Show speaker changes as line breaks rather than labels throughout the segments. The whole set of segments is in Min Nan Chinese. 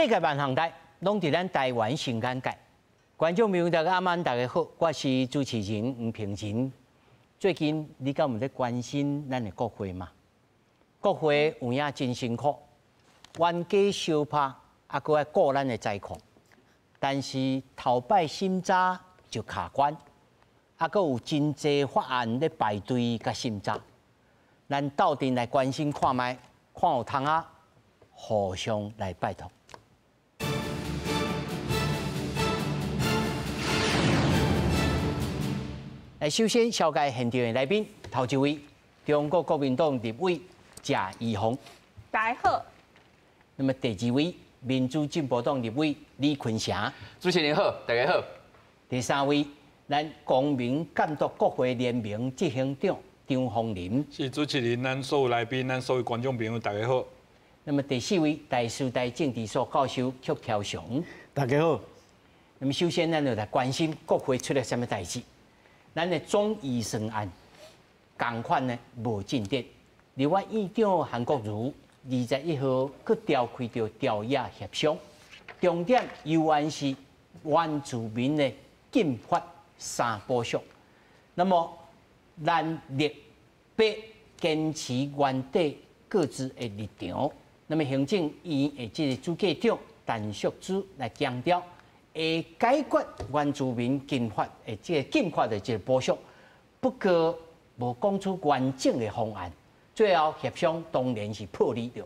世界萬項代，攏佇咱台灣新眼界。觀眾朋友大家暗晚，大家好，我是主持人吳平仁。最近你敢有咧關心咱的國會嗎？國會有影真辛苦，冤家相拍，啊，閣愛顧咱的財庫。但是頭擺審查就卡關，啊，閣有真濟法案咧排隊共審查。咱鬥陣來關心看覓，看有通啊，互相來拜託。來，首先紹介現場的來賓，頭一位，中國國民黨立委謝依鳳，
大家好。
那麼第二位，民主進步黨立委李坤城，
主持人好，大家好。
第三位，咱公民監督國會聯盟執行長張宏林，
是主持人，咱所有來賓，咱所有觀眾朋友，大家好。
那麼第四位，台師大政治所教授曲超雄，
大家好。
那麼首先，咱就來關心國會出了啥物代誌。咱的總預算案仝款呢無進展，立法院長韓國瑜21號閣召開著朝野協商，重點猶原是原住民的禁發三補償。那麼，藍綠白堅持原底各自的立場。那麼行政院的這個主計長陳淑芝來強調，會解決原住民禁發的這個禁發的這個補償，不過無講出完整的方案。最後協商當然是破裂了。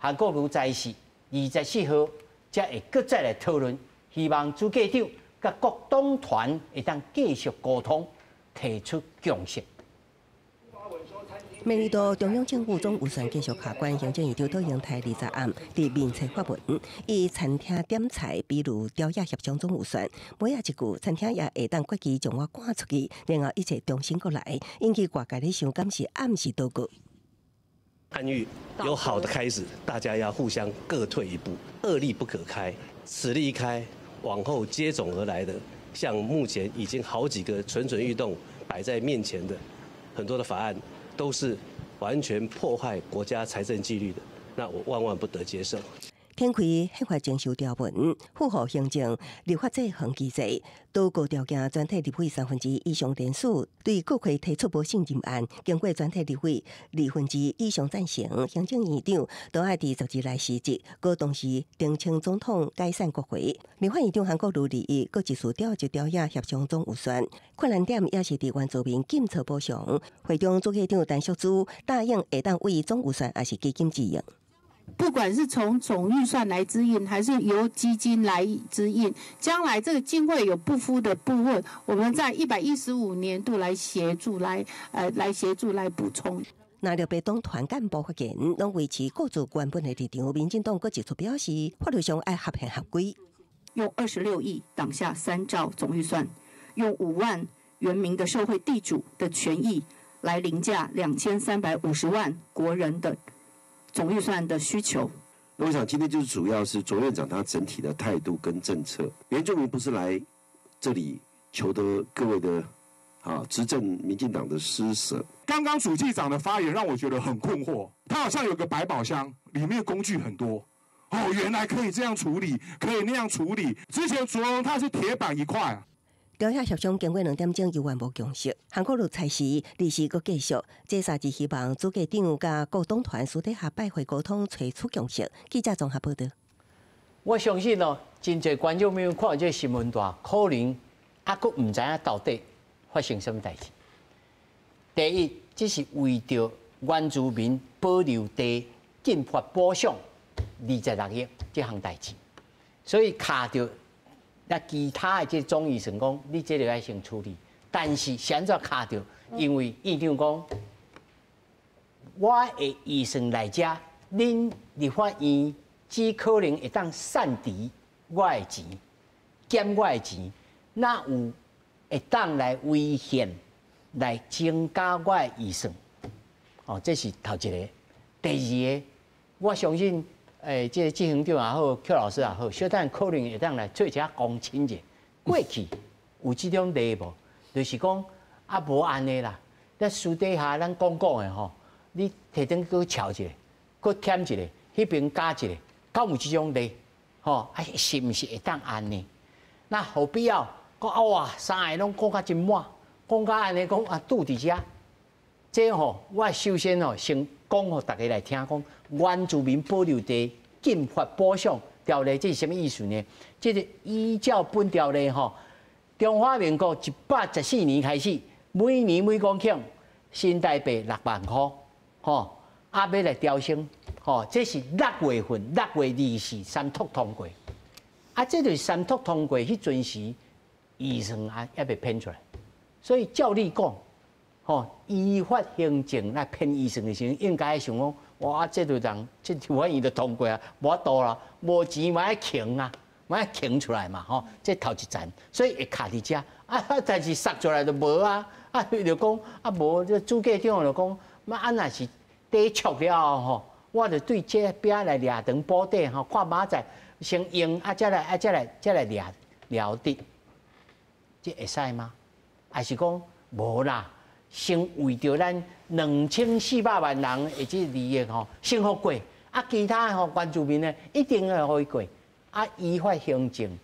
韓國瑜在是24號才會閣再來討論，希望主計長佮各黨團會當繼續溝通，提出共識。
面對著中央政府總預算繼續卡關，行政院長卓榮泰20暗佇面冊發文，以餐廳點菜，比如朝野協商總預算，尾仔一句，餐廳也會當決議將我趕出去，然後一切重新閣來，引起外界咧想，敢是暗示倒閣。
暗喻有好的開始，大家要互相各退一步，惡例不可開，此例一開，往後接踵而來的，像目前已經好幾個蠢蠢欲動擺在面前的很多的法案，都是完全破壞國家財政紀律的，那我萬萬不得接受。
展開憲法徵收條文，符合行政立法制衡機制，倒閣條件全體立委1/3以上聯署對國會提出無信任案，經過全體立委1/2以上贊成，行政院長都愛佇10日來辭職，閣同時呈請總統解散國會。立法院長韓國瑜21閣一次召集朝野協商總預算，困難點也是佇原住民禁措補償。會中主計長陳淑芝答應會當為總預算抑是基金支應。
不管是從總預算來支應，還是由基金來支應，將來這個經費有不敷的部分，我們在115年度來協助，來協助來補充。
那綠白黨團幹部發言，攏維持各自原本的立場。民進黨閣一出表示，法律上愛合憲合規，
用26億擋下3兆總預算，用5萬原民的社會地主的權益來凌駕2350萬國人的總預算的需求。
那我想今天就是主要是卓院長他整體的態度跟政策。原住民不是來這裡求得各位的執政民進黨的施捨。
剛剛主計長的發言讓我覺得很困惑，他好像有個百寶箱，裡面工具很多。哦，原來可以這樣處理，可以那樣處理。之前卓榮他是鐵板一塊。
朝野協商經過2點鐘，猶原無共識。韓國瑜裁示，二四閣繼續，這三日希望主計長佮各黨團私底下拜會溝通，揣出共識。記者綜合報導。
我相信哦，真濟觀眾朋友看這個新聞台，可能猶閣毋知影到底發生啥物代誌。第一，這是為著原住民保留地禁發補償26億這項代誌，所以卡著。那其他的這總預算講，你這個愛先處理，但是是按怎卡著？因為院長講，我的預算來遮，恁立法院只可能會當散除我的錢，減我的錢，哪有會當來違憲來增加我的預算？哦，這是頭一個。第二個，我相信。這個執行長也好，曲老師也好，小等可能會當來做一下公親者。過去有這種例無？就是講啊，無按呢啦。咱私底下咱講講的吼，你提轉去敲一下，閣添一個，彼邊加一個，敢有這種例？吼，啊，是毋是會當按呢？那何必要講啊？哇，三个攏講甲真滿，講甲按呢講啊，拄佇遮，這吼，我首先吼先講予大家來聽講，原住民保留地禁發補償條例，這是啥物意思呢？這個依照本條例吼，中華民國114年開始，每年每公頃新台幣6萬箍，吼，啊，欲來調升，吼，這是6月份6月24三讀通過，啊，這就是三讀通過彼陣時預算案猶未編出來，所以照理講，吼，依法行政來編預算的時陣，應該想講，哇，這就人，這立法院就通過啊，無法度啦，無錢嘛愛窮啊，嘛愛窮出來嘛，吼，這頭一層，所以會卡佇遮，啊，但是殺出來就無啊，啊，伊就講，啊，無，這主計長就講，嘛，啊，若是抵觸了後吼，我就對這邊來掠長補底吼，看明仔載先用，啊，才來，啊，才來，才來掠了得，這會使嗎？還是講無啦？先為著咱2400萬人的這個利益吼，先予過，啊，其他吼原住民呢，一定會予伊過。啊，依法行政，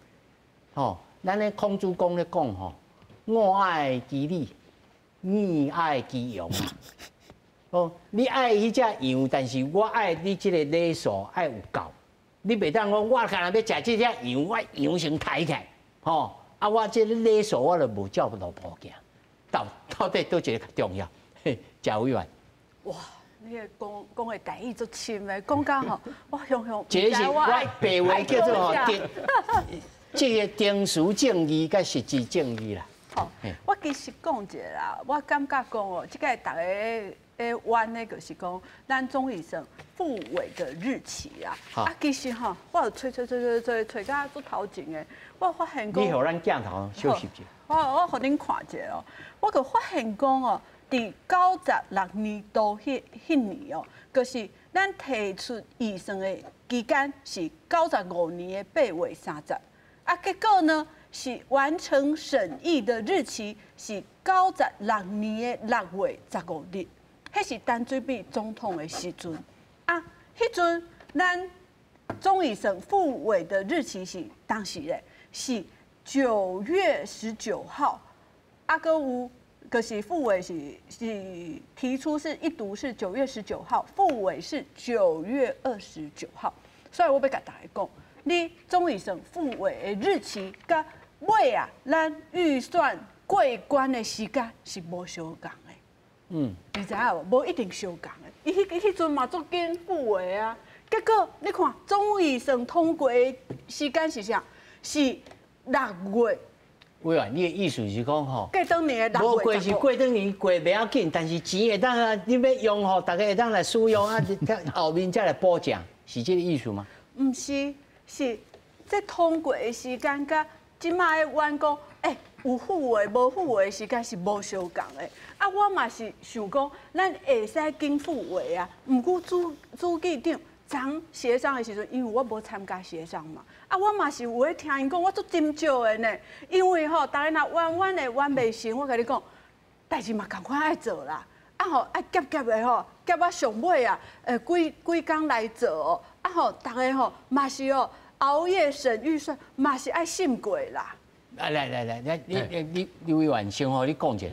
吼，咱咧孔子講咧講吼，我愛其禮，你愛其容。哦，你愛彼隻羊，但是我愛你這個禮數愛有夠。你袂當講我干焦欲食這隻羊，我羊先刣起來，吼，啊，我這個禮數我就無照路步行。到底佗一个較重要？嘿，賈委員。
哇，你个講講的台語足深的，講甲吼，我雄雄。
這是我白話叫做吼，這個程序正義佮實質正義啦。
好，我其實講一下啦，我感覺講哦，這個大家咧冤的，就是講咱總預算復委的日期啊。啊，其實吼，我有揣揣揣揣揣揣甲足頭前的，我發現講。
你予咱鏡頭休息一下。
我予恁看一下哦，我閣發現講哦，佇96年度彼年哦，就是咱提出預算的期間是95年的8月30，啊，結果呢是完成審議的日期是96年的6月15日，彼是陳水扁總統的時陣，啊，彼陣咱總預算復委的日期是當時咧是9月19號，啊，閣有，就是復委是提出是一讀是9月19號，復委是9月29號，所以我欲共大家講，你總預算復委的日期，佮尾啊，咱預算過關的時間是無相仝的。你知影無？無一定相仝的。伊彼陣嘛足緊復委啊，結果你看總預算通過的時間是啥？是6月。
委員，你的意思是講吼，
過當年的6月，
無過是過當年過袂要緊，但是錢會當啊，你欲用吼，大家會當來使用啊，後面才來補正，是這個意思嗎？
毋是，是這通過的時間佮這擺的員工，欸，有復委無復委的時間是無相仝的。啊，我嘛是想講，咱會使緊復委啊，毋過主計長昨協商的時陣，因為我無參加協商嘛，啊，我嘛是有咧聽𪜶講，我足斟酌的呢。因為吼，逐家若冤冤的冤袂成，我共你講，代誌嘛仝款愛做啦。啊吼，愛夾夾的吼，夾到上尾啊，幾幾工來做哦。啊吼，逐家吼嘛是哦，熬夜審預算嘛是愛信過啦。
啊，來來來，你委員先予你講一下。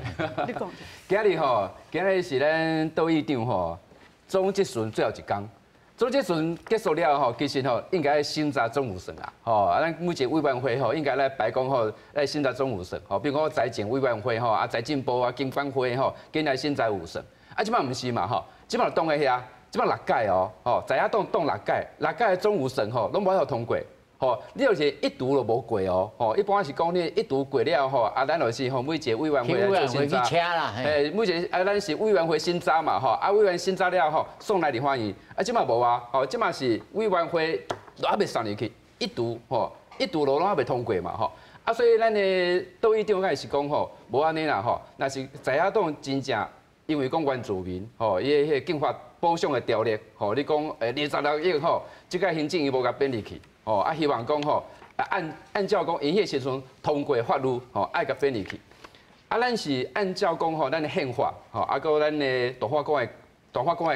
你講一下。
今日吼，今日是咱黨議長吼總質詢最後一工。總質詢結束了後，其實吼應該審查總預算啊，吼啊，咱每一個委員會吼應該來白宮吼來審查總預算，吼，比如講財政委員會吼啊，財政部啊，金管會吼，緊來審查預算。啊，這擺毋是嘛吼，這擺擋佇遐，這擺六屆哦，吼，在野黨擋六屆，六屆的總預算吼攏無法度通過。吼，你就是一讀就無過哦，吼，一般是講你一讀過了吼，啊，咱就是吼每一個委員會來做審查，欸，每一個啊，咱是委員會審查嘛，吼，啊，委員審查了後送來立法院，啊，這擺無啊，吼，這擺是委員會都猶未送入去，一讀吼，一讀都攏猶未通過嘛，吼，啊，所以咱的黨議長敢是講吼，無按呢啦，吼，若是在野黨真正因為講原住民，吼，伊的彼個禁發補償的條例，吼，你講26億吼，這個行政院無共編入去。哦，啊，希望講吼，按照講，𪜶彼時陣通過法律，吼，愛共編入去。啊，咱是按照講吼，咱的憲法，吼，啊，閣咱的大法官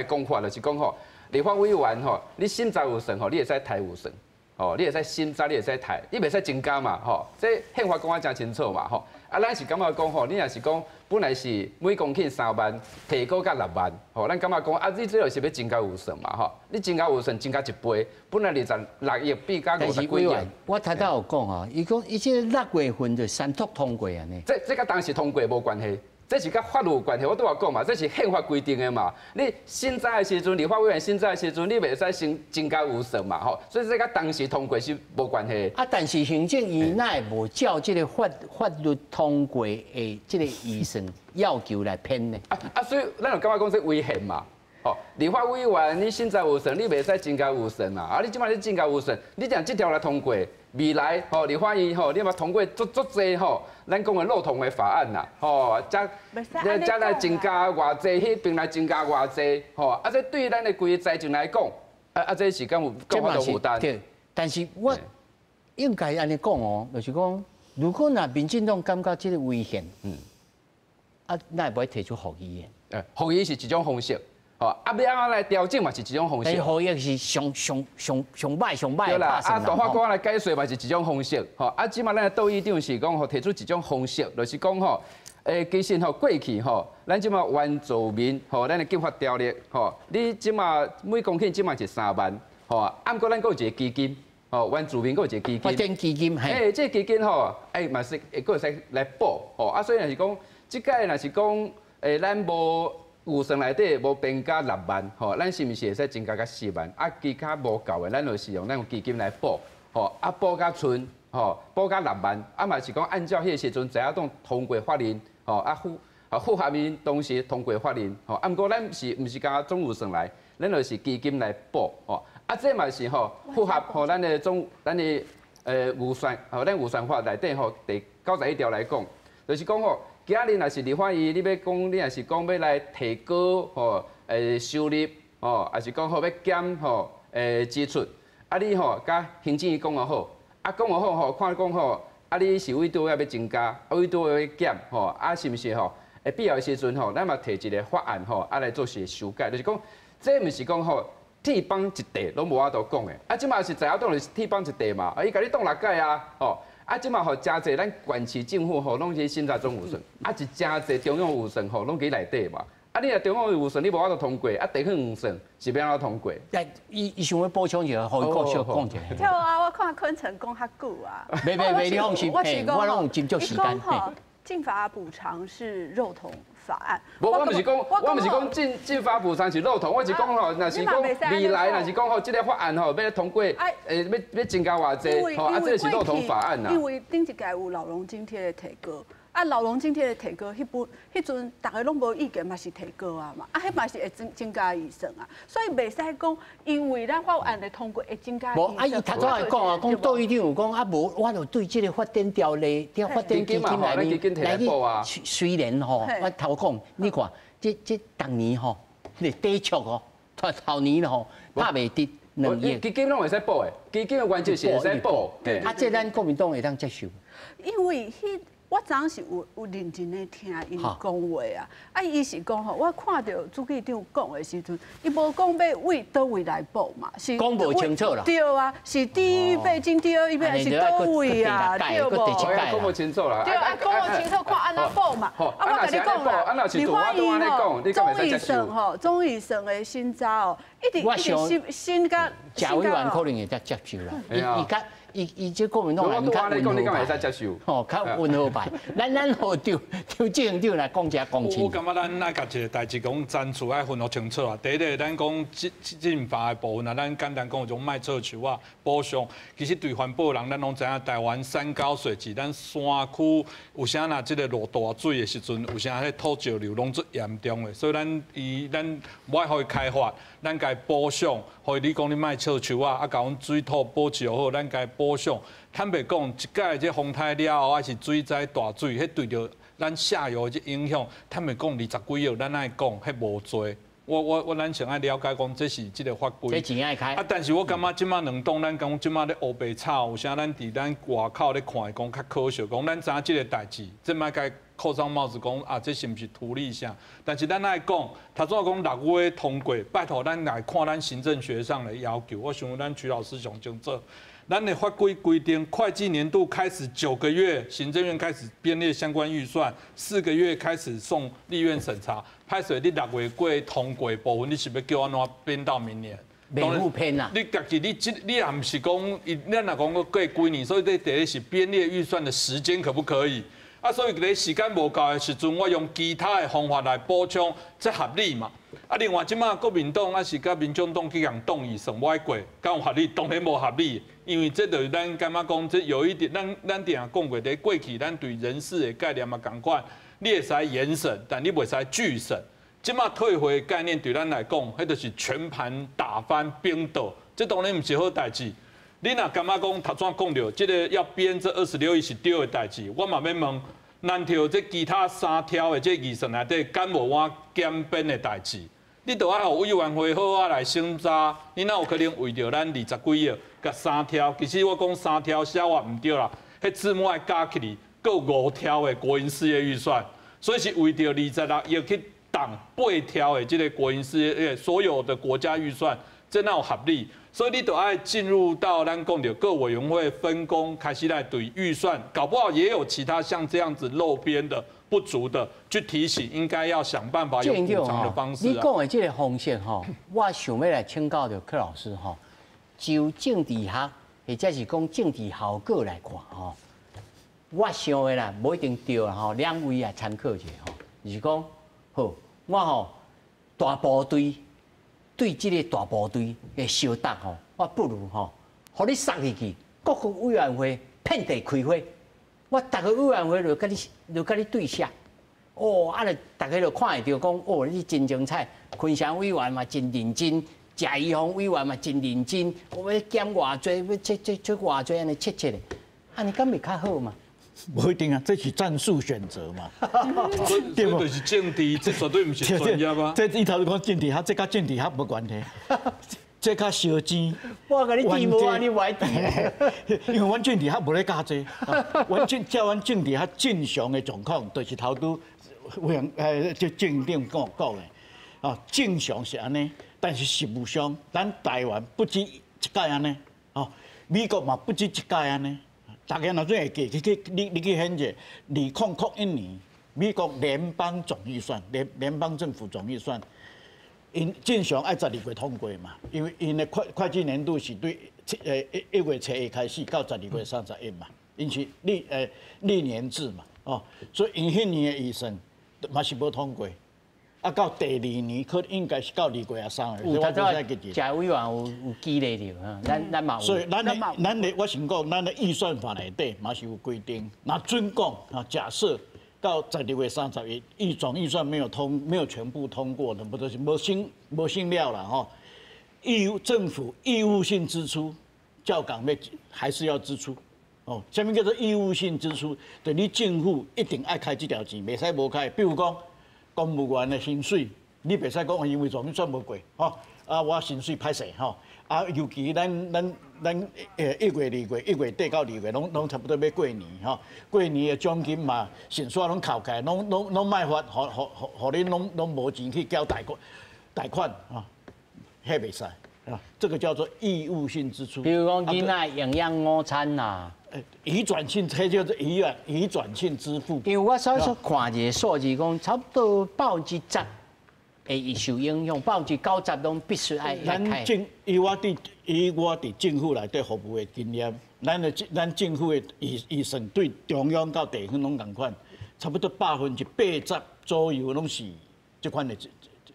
的講法，就是講吼，立法委員吼，你審查預算吼，你會使提預算，吼，你會使審查，你會使提，你袂使增加嘛，吼。這憲法講啊誠清楚嘛，吼。啊，咱是感覺講吼，你若是講本來是每公頃3萬，提高到6萬，吼，咱感覺講啊，你這就是欲增加預算嘛，吼。你增加預算增加一倍，本來26億變加50幾億。
我頭拄有講吼，伊講伊這6月份就三讀通過按呢。
這佮當時通過無關係。這是佮法律有關係，我拄仔講嘛，這是憲法規定的嘛。你審查的時陣，立法委員審查的時陣，你袂使先增加預算嘛，吼。所以這佮當時通過是無關係。
啊，但是行政院哪會無照這個法律通過的這個預算要求來編呢？
啊，所以咱就感覺講這違憲嘛。吼，立法委員你審查預算，你袂使增加預算嘛。啊，你這擺你增加預算，你將這條來通過，未來吼立法院吼，你嘛通過足足濟吼，咱講的漏統的法案啦，吼，才才來增加偌濟，彼邊來增加偌濟，吼，啊，這對咱的規个財政來講，啊，這是敢有夠法度負擔？
對，但是我應該按呢講哦，就是講，如果若民進黨感覺這個違憲，啊，那會袂提出復議的？
復議是一種方式。吼，啊，欲按怎來調整嘛是一種方式。
復議是上上上上歹上歹。
對啦，啊，大法官來解說嘛是一種方式。吼，啊，這擺咱的導議長是講吼，提出一種方式，就是講吼，其實吼過去吼，咱這擺原住民吼，咱的計劃條例吼，你這擺每公頃這擺是3萬，吼，啊，毋過咱閣有一個基金，吼，原住民閣有一個基金。
發展基金，
嘿，這個基金吼，嘛是會閣會使來補，吼，啊，所以若是講，這擺若是講，咱無。預算內底無變加6萬，吼，咱是毋是會使增加到4萬？啊，其他無夠的，咱就是用咱用基金來補，吼，啊補甲賰，吼，補甲6萬，啊嘛是講按照彼個時陣在野黨通過法令，吼，啊符合𪜶當時通過法令，吼，啊毋過咱是毋是共總預算來，咱就是基金來補，吼，啊這嘛是吼符合吼咱的總咱的預算，吼，咱預算法內底吼第91條來講，就是講吼。今日若是立法院，你欲講，你若是講欲來提高吼，收入吼，抑是講吼欲減吼，支出，啊你吼佮行政院講予好，啊講予好吼，看講吼，啊你是為佗位欲增加，啊為佗位欲減吼，啊是毋是吼？必要的時陣吼，咱嘛提一個法案吼，啊來做些修改，就是講，這毋是講吼，鐵板一塊攏無法度講的，啊這擺是在野黨是鐵板一塊嘛，啊伊共你擋6屆啊，吼。啊，這擺吼誠濟咱縣市政府吼攏去審查總預算，啊是誠濟中央預算吼攏佇內底嘛。啊，你若中央預算你無法度通過，啊地方預算是欲按怎通過？
伊想欲補充一下，予伊繼續講一下。
對啊，我看坤城講較久啊。
袂袂袂，你放心，我攏有斟酌時間。
禁伐補償是肉統法案。
無，我毋是講，我毋是講禁伐補償是肉統，我是講吼，若是講未來，若是講吼，這個法案吼，欲通過，欲增加偌濟，吼，啊，這個是肉統法案啦。
因為頂一屆有老農津貼的提高，啊，老農津貼的提高，彼陣逐家攏無意見嘛，是提高啊嘛，啊，彼嘛是會增加預算啊，所以袂使講，因為咱法案的通過會增加。
無，啊，伊頭拄仔講啊，講杜議長有講啊，無，我就對這個發展條例、這發展基金內面來去，雖然吼，我頭講，你看，這逐年吼，你底觸哦，頭年吼拍袂直2億。
基金攏會使補的，基金的原則是會使補。
啊，這咱國民黨會當接受。
因為彼。我昨昏是有認真咧聽𪜶講話啊，啊，伊是講吼，我看著主計長講的時陣，伊無講欲為佗位來補嘛，
是講無清楚啦。
對啊，是第一預備金、第二預備是佗位啊，對無？
講無清楚啦。
對啊，講無清楚，看按怎補嘛。啊，我共你講啦，你懷疑吼，總預算吼，總預算的審查哦，一直一直審審甲。
賈委員可能會當接受啦，伊較。伊這國民黨人較溫和派，吼，較溫和派。咱予張張執行長來講一下講清。
我感覺咱愛共一個代誌講層次愛分予清楚啊。第一个，咱講禁伐的部分啊，咱簡單講有種莫切樹仔補償。其實對環保人，咱攏知影，台灣山高水急，咱山區有啥若這个落大水的時陣，有啥彼土石流攏足嚴重的，所以咱伊咱無愛予伊開發，咱共伊補償，予伊你講你莫切樹仔，啊，共阮水土保持好，咱共伊補償。坦白講，一擺這風颱了後，抑是水災大水，彼對著咱下游的這影響，坦白講20幾億，咱愛講，彼無濟。我咱先愛了解講，這是這个法規。
這錢愛開。
啊，但是我感覺這擺兩黨，咱講這擺咧烏白吵，有啥咱佇咱外口咧看，講較可惜，講咱知影這个代誌，這擺共扣上帽子講啊，這是毋是圖利啥？但是咱愛講，頭拄仔講6月通過，拜託咱來看咱行政學上的要求。我想咱徐老師上清楚。咱的法规规定，会计年度开始9个月，行政院开始编列相关预算，4个月开始送立院审查。歹势你6月过通过部分，你是欲叫按怎编到明年？
袂赴编啊！
你家己你这你也毋是讲，咱若讲过几年，所以这第一是编列预算的时间可不可以？啊，所以伫时间无够的时阵，我用其他的方法来补充，这合理嘛？啊，另外这马国民党抑是佮民众党去共动预算，无爱过，敢有合理？当然无合理，因为这就是咱感觉讲，这有一点，咱定讲过，伫过去咱对人事的概念嘛仝款，你会使严审，但你袂使拒审。这马退回概念对咱来讲，彼就是全盘打翻冰倒，这当然毋是好代志。你若感觉讲头先讲著，这个要编这26亿是对的代志，我嘛欲问，难道这其他三条的这预算内底，敢无我减编的代志？你著爱予委员会好好来审查，你哪有可能为著咱20几亿，共三条？其实我讲三条写我毋对啦，彼字幕爱加起来，阁5条的国营事业预算，所以是为著26亿去挡8条的这个国营事业，所有的国家预算，这哪有合理？所以你都爱进入到咱讲著各委员会分工，开始来对预算，搞不好也有其他像这样子漏编的、不足的，去提醒，应该要想办法用补偿的方式。
你讲的这个方式吼，我想欲来请教著柯老师吼，就政治学或者是讲政治效果来看吼，我想的啦，无一定对啦吼，两位也参考一下吼，就是讲好，我吼大部队。对这个大部队的相斗吼，我不如吼，予你杀入去，各个委员会遍地开花，我逐个委员会就佮你对射，哦，啊，就逐家就看会著讲，哦，你真精彩，昆山委员嘛真认真，谢宜丰委员嘛真认真，我欲减偌济，欲切切切偌济，按呢切切的，按呢敢袂较好嘛？
无一定啊，这是战术选择嘛。
对不？就是政治，这绝对毋是专业啊。
这伊头拄讲政治学，这佮政治学无关系，这较烧钱。
我共你提无啊，你无爱提。
因为阮政治学无咧教这，阮政照阮政治学正常的状况，就是头拄委员这政长讲讲的，哦，正常是按呢，但是实务上，咱台湾不止一届按呢，哦，美国嘛不止一届按呢。大家若准会记，去去你你去研者，2001年，美国联邦总预算，联邦政府总预算，𪜶正常爱12月通过嘛，因为𪜶的会计年度是对1月初1开始到12月31嘛，𪜶是历年制嘛，哦，所以𪜶彼年的预算嘛是无通过。啊，到第二年可能应该是到2月3日。
有他这委员有记录著，咱嘛有。
所以咱的我想讲，咱的预算法内底嘛是有规定，若准讲啊，假设到12月31，总预算没有全部通过的，不就是无审了啦吼？义务政府义务性支出，照共欲还是要支出。哦，啥物叫做义务性支出？就你政府一定爱开这条钱，袂使无开。比如讲，公务员的薪水，你袂使讲因为总预算无过，吼，啊，我薪水歹势吼，啊，尤其咱1月、2月、1月底到2月，拢差不多欲过年吼，过年的奖金嘛，薪水拢扣起来，拢莫发，予恁拢无钱去缴贷款，贷款吼，彼袂使啊，这个叫做义务性支出。
比如讲囡仔营养午餐呐。
移转性，这叫做移转性支付。
因为我所所看一个数字，讲差不多10%会受影响，90%拢必须爱
咱政以我伫以我伫政府内底服务的经验，咱政府的预算对中央到地方拢仝款，差不多80%左右拢是这款的。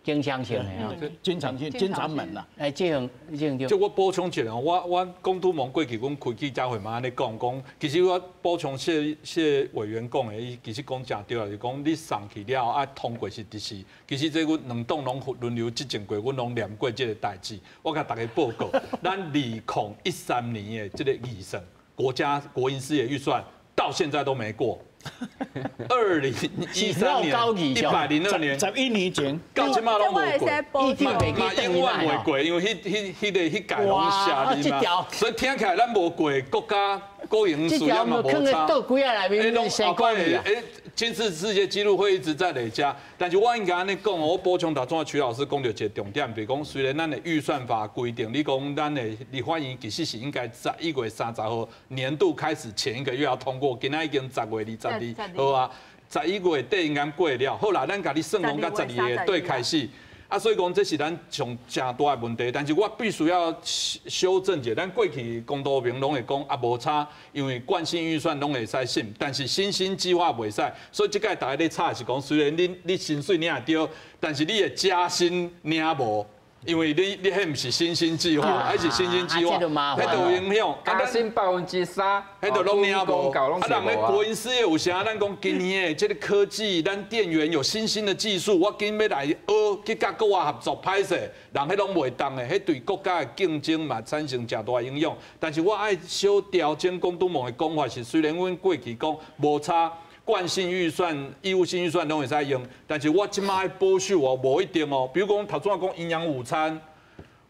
经常性的啊，
经常性、经常门啦。
哎，这样这样
就我补充一下，我龚都蒙过去，阮开记者会嘛按呢讲讲，其实我补充谢谢委员讲的，伊其实讲诚对啊，就讲你送去了啊，通过是直是，其实这阮两党拢轮流执政过，阮拢念过这个代志。我共大家报告，咱2013年的这个预算，国家国营事业预算到现在都没过。2013年，102年，11
年前，
到这马拢无过，嘛永远袂过，因为彼彼彼个彼届拢写字嘛，所以听起来咱无过，国家国营事业嘛无差。
倒几仔内面，
拢后摆欸，金氏世界纪录会一直在累加。但是我应该按呢讲，我补充头拄仔曲老师讲著一个重点，就是讲虽然咱的预算法规定，你讲咱的立法院其实是应该11月30号年度开始前一个月要通过，今仔已经10月22号啊，11月底应该过了。好啦，咱共你算讲到12月底开始。啊，所以讲这是咱上诚大的问题，但是我必须要修正一下，咱过去公道明拢会讲啊无差，因为惯性预算拢会使审，但是新兴计划袂使，所以这届大家咧吵是讲，虽然你薪水领著，但是你的加薪领无。因为你彼毋是新兴计划，彼是新兴计划，彼就有影响。
加薪3%，
彼就拢领无。啊，人咧国营事业有啥？咱讲今年的这个科技，咱电源有新兴的技术，我今欲来学去佮国外合作，歹势，人彼拢袂当的，彼对国家的竞争嘛产生诚大影响。但是我爱小调整龚拄蒙的讲法是，虽然阮过去讲无差。惯性预算、义务性预算拢会使用，但是我这马爱保守哦，无一定哦。比如讲，头拄仔讲营养午餐，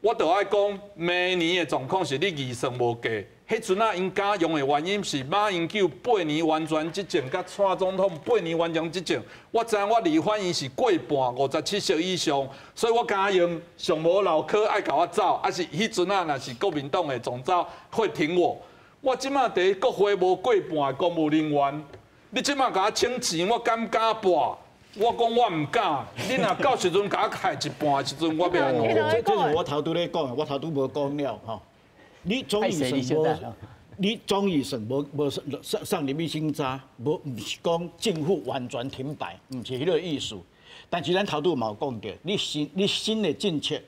我就爱讲明年的状况是你预算无过，彼阵仔𪜶敢用的原因是马英九八年完全执政，佮蔡总统八年完全执政，我知影我立法院是过半57席以上，所以我敢用，上无老柯爱共我走，抑是彼阵仔若是国民党的总召会挺我。我这马伫国会无过半的公务人员。你这马共我请钱，我敢敢跋？我讲我毋敢。你若到时阵共我开一半的时阵，我欲按怎？
这是我头拄咧讲的，我头拄无讲了吼。你总预算无，你总预算无无上上入去审查，无毋是讲政府完全停摆，毋是彼个意思。但是咱头拄嘛有讲著，你新的政策、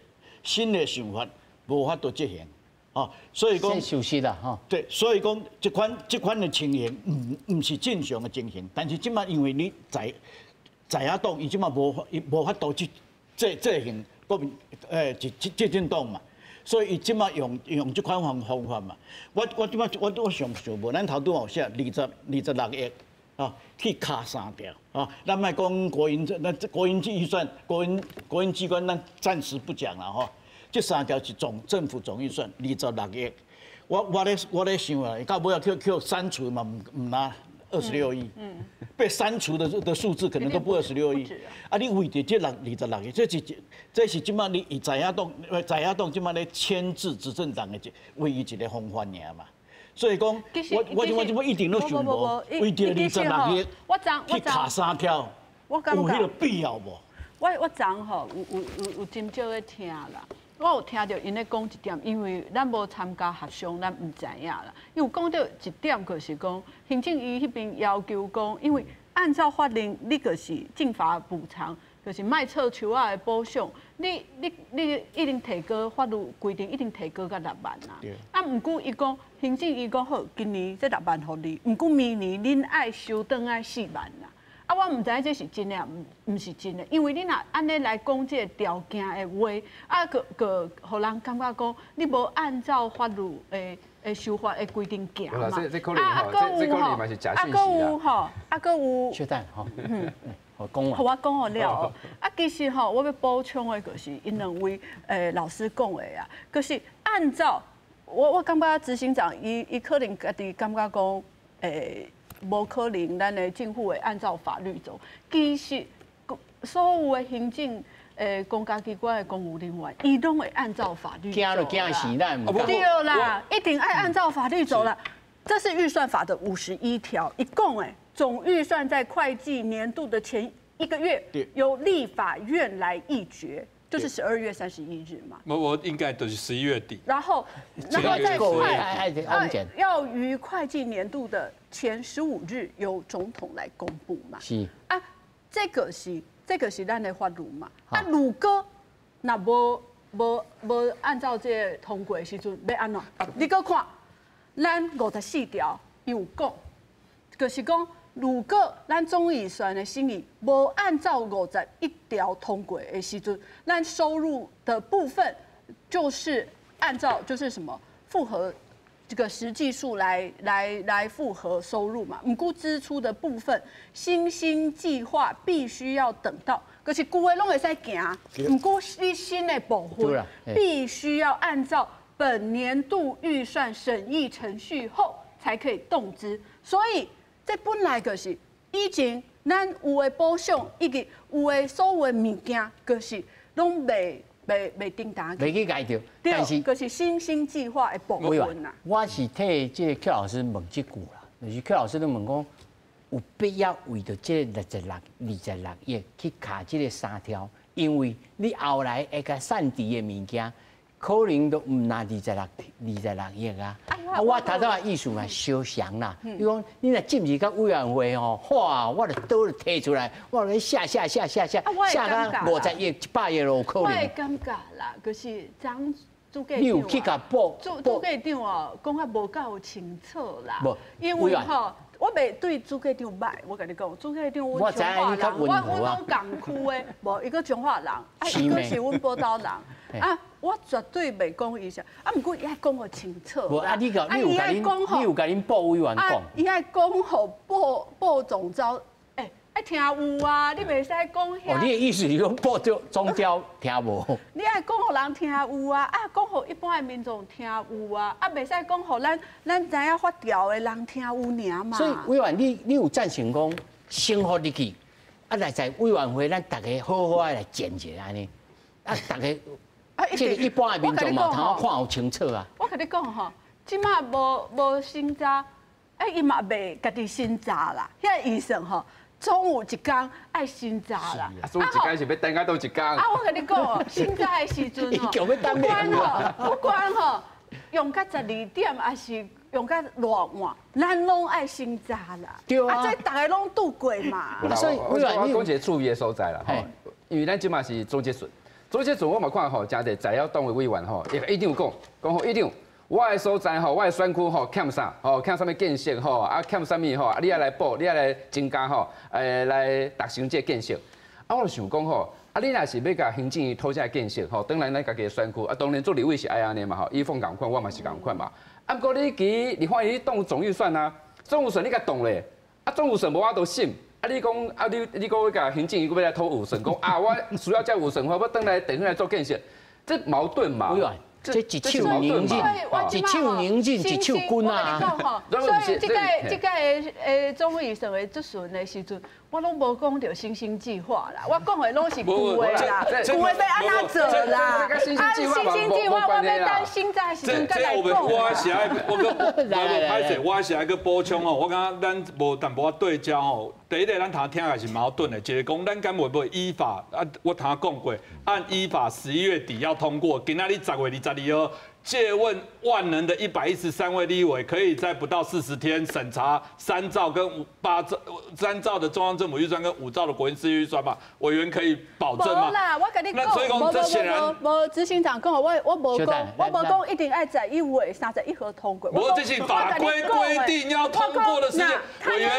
新的想法无法度执行。哦，所以讲，
熟悉啦，吼。
对，所以讲这款的情形，毋是正常的情形。但是这马因为你在野党，伊这马无法度去这行国民执政党嘛，所以伊这马用这款方法嘛。我这马我想想无，咱头拄有写26亿啊，去卡三条啊。咱莫讲国营这，咱国营预算，国营机关，咱暂时不讲了吼。这三条是总政府总预算二十六亿，我咧想啊，到尾仔去删除嘛，毋若二十六亿，被删除的数字可能都不二十六亿。啊，你为著这26亿，这是这马你以在野党这马咧牵制执政党的唯一一个方法尔嘛。所以讲，我这马一定拢想无，为著二十六亿去卡三条，有彼个必要无？
我昨吼有真少咧听啦。我有听著𪜶咧讲一点，因为咱无参加协商，咱毋知影啦。伊有讲著一点，就是讲行政院彼边要求讲，因为按照法令，你就是间伐补偿，就是莫错树仔的补偿，你一定提高法律规定，一定提高到6万啦。啊，毋过伊讲行政院讲好，今年这六万予你，毋过明年恁爱收转来4万啦。啊，我毋知影这是真的，毋是真的，因为你若按呢来讲这个条件的话，啊，阁阁予人感觉讲你无按照法律的修法的规定行嘛。
这可能吼，这可能嘛是假讯息
啦。吼，啊，阁有。
小等吼，我讲完。
予我讲予了。啊，其实吼，我欲补充的就是𪜶两位老师讲的啊，就是按照我感觉执行长伊可能家己感觉讲，无可能，咱的政府会按照法律走。其实，所有的行政、公家机关的公务人员，伊拢会按照法律走。
惊就惊死咱。
对啦，一定爱按照法律走啦。这是预算法的51条，伊讲诶，总预算在会计年度的前一个月，由立法院来议决。就是12月31日嘛，
我应该就是11月底。
然后在会要于会计年度的前15日由总统来公布嘛。啊，这个是咱的法律嘛。啊，如果若无按照这个通过的时阵，欲按怎？你阁看，咱54条有讲，就是讲。如果咱总预算的审议无按照51条通过的时阵，咱收入的部分就是按照就是什么复合这个实际数来复核收入嘛。毋过支出的部分，新兴计划必须要等到，可是旧的拢会使行，毋过你新的部分必须要按照本年度预算审议程序后才可以动支，所以。这本来就是以前咱有的补偿以及有的所有的物件，就是攏袂叮当。
袂去解掉，但是
就是新兴计划的部分啦。
我是替这个邱老师问这句啦，就是邱老师都问讲，有必要为著这66、26亿去卡这个三条？因为你后来会共散置的物件，可能都毋若26、26亿啊！啊，我头拄仔意思嘛相像啦。你讲你若进入到委员会吼，哇，我就刀就提出来，我咧下下下下下下到50亿、100亿都有可能。
我会感觉啦，就是张主计长，
你有去共报？
主计长哦，讲较无够清楚啦。因为吼。我袂对主计长䆀，我共你讲，主计长阮彰化人，我阮拢仝区的，无伊阁彰化人，啊伊阁是阮宝岛人，啊我绝对袂讲伊啥，啊毋过伊爱讲予清楚。
无啊，你有共恁，你有共恁部委员讲？
伊爱讲予部总召，欸，爱听有啊，你袂使讲遐。
哦，你的意思是讲部总召听无？
你爱讲予人听有啊，啊讲予一般的民众听有啊，啊袂使讲予咱知影法条的人听有尔嘛。
所以委员，你有赞成讲先予入去，啊来在委员会咱逐家好好来检一下按呢，啊逐家，这个一般的民众嘛，通好看有清楚啊。
我共你讲吼，这马无审查，哎伊嘛袂家己审查啦，遐医生吼。总有一工爱审查啦，
啊，总有一工是欲等到佗一工。
啊，我共你讲哦，审查的时阵哦，不管吼，用到12点，还是用到偌晚，咱拢爱审查啦。
对啊，
啊，这逐家拢拄过嘛。
所以我讲一个趣味的所在啦，吼，因为咱这马是总质询，总质询我嘛看吼，诚济在野党的委员吼，一定有讲，讲吼一定。我的所在吼，我的选区吼欠啥？吼欠啥物建设吼？啊欠啥物吼？啊你爱来补，你爱来增加吼？来达成这个建设。啊，我就想讲吼，啊你若是欲共行政院讨这个建设吼，当然咱家己的选区啊，当然做立委是爱按呢嘛吼，伊放仝款，我嘛是仝款嘛。啊，毋过你其立法院动总预算啊，总预算你共动咧，啊总预算无法度审。啊！你讲啊，你讲欲共行政院阁欲来讨预算，讲啊，我需要这预算，我欲转来地方来做建设，这矛盾嘛？
这一手宁静，一手宁静，一手军啊！
所以这届总预算的质询的时阵，我拢无讲著新兴计划啦，我讲的拢是旧的啦，旧的欲按怎做啦？啊，新兴计划我欲等审查时阵再来讲。
我是爱，我阁歹势，我是爱阁补充哦。我感觉咱无淡薄仔对焦吼。第一个，咱头听起来是矛盾的，一个讲咱敢会袂依法啊？我头讲过，按依法11月底要通过，今仔日10月22号，借问万能的113位立委，可以在不到40天审查3兆跟8兆、3兆的中央政府预算跟5兆的国营事业预算吗？委员可以保证吗？
无啦，我共你讲，无执行长讲，我无讲，我无讲一定爱11月31号通过。
无，这是法规规定要通过的时间，委员。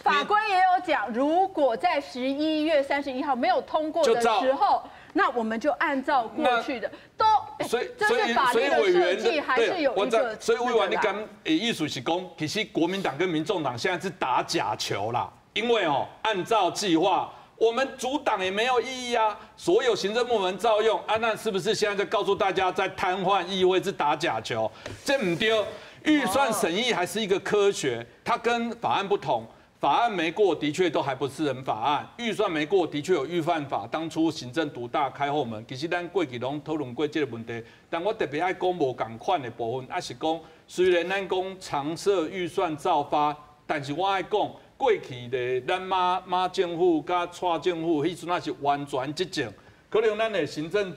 法规也有讲，如果在11月31号没有通过的时候，那我们就按照过去的都。
所以，
这是法律的设计，还是有一个。
所以委员，你讲意思是讲，其实国民党跟民众党现在是打假球啦，因为哦，按照计划，我们阻挡也没有意义啊，所有行政部门照用啊，那是不是现在在告诉大家，在瘫痪议会是打假球？这毋对，预算审议还是一个科学，它跟法案不同。法案没过，的确都还不是人法案；预算没过，的确有预算法。当初行政独大开后门，其实咱过去拢讨论过这个问题。但我特别爱讲无仝款的部分，也是讲虽然咱讲常设预算照发，但是我爱讲过去的咱马政府佮蔡政府，彼阵仔是完全执政，可能咱的行政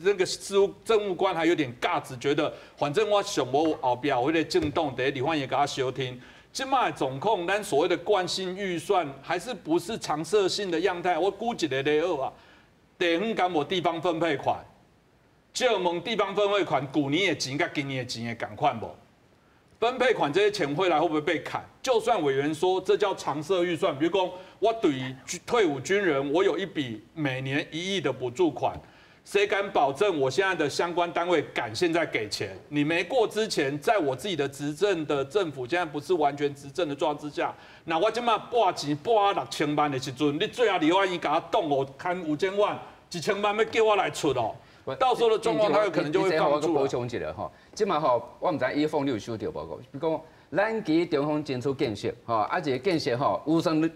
那个事务政务官还有点架子，觉得反正我上无后壁有彼个政党伫立法院共我相挺。这马总控，咱所谓的惯性预算还是不是常设性的样态？我举一个例子啊，地方敢无地方分配款？借问地方分配款，旧年的钱佮今年的钱会仝款无？分配款这些钱回来会不会被砍？就算委员说这叫常设预算，比如讲我对于退伍军人，我有一笔每年1亿的补助款。谁敢保证我现在的相关单位敢现在给钱？你没过之前，在我自己的执政的政府现在不是完全执政的状况之下，那我这马拨钱拨6000万的时阵，你最后立法院共我挡我砍5000万、1000万欲叫我来出哦，到时候的状况，他有可能就会放住。
我补充一下吼，这马吼，我毋知伊凤你有收到报告，比如讲，咱其实中方争取建设吼，啊，这个建设吼，预算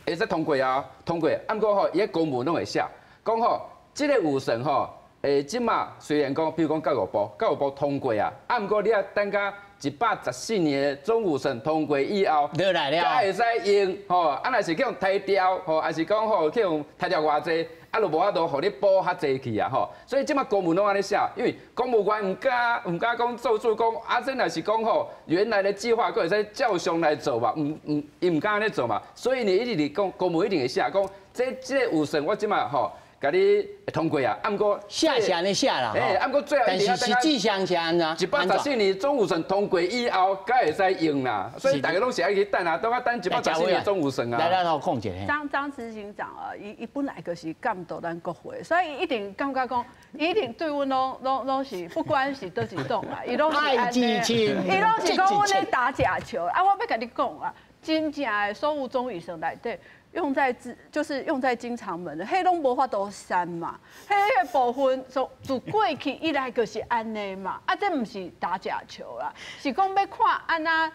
會使通過啊，通過。啊，毋過吼，伊个公文攏會寫，講吼，這个預算吼，這馬雖然講，比如講教育部，教育部通過啊，啊，毋過你愛等甲114年的總預算通過以後，
來了，
才會使用吼。啊，若是去予刣掉吼，還是講吼去予刣掉偌濟，啊，就無法度予你補較濟去啊吼。所以這馬公文攏按呢寫，因為公務員毋敢講做主講，啊，這若是講吼，原來的計劃閣會使照常來做嘛，毋毋，伊毋敢按呢做嘛。所以你一直講公文一定會寫講，這個預算我這馬吼。共你通過啊，啊，毋過
寫是按呢寫啦，
啊，毋過最後
但是實際上是按怎？114
年總預算通過以後，才會使用啦。所以大家攏是愛去等啊，等啊等一百十四年總預算啊。
來來，我講一下。
張執行長啊，伊本來就是監督咱國會，所以伊一定感覺講，伊一定對阮攏是不管是佗一黨啦，伊攏是按呢，伊攏是講阮咧打假球。啊，我欲共你講啊，真正的所有總預算內底。用在就是用在經常門的，彼攏無法度刪嘛，彼个部分從自過去以來就是按呢嘛，啊，這毋是打假球啦，是講欲看按怎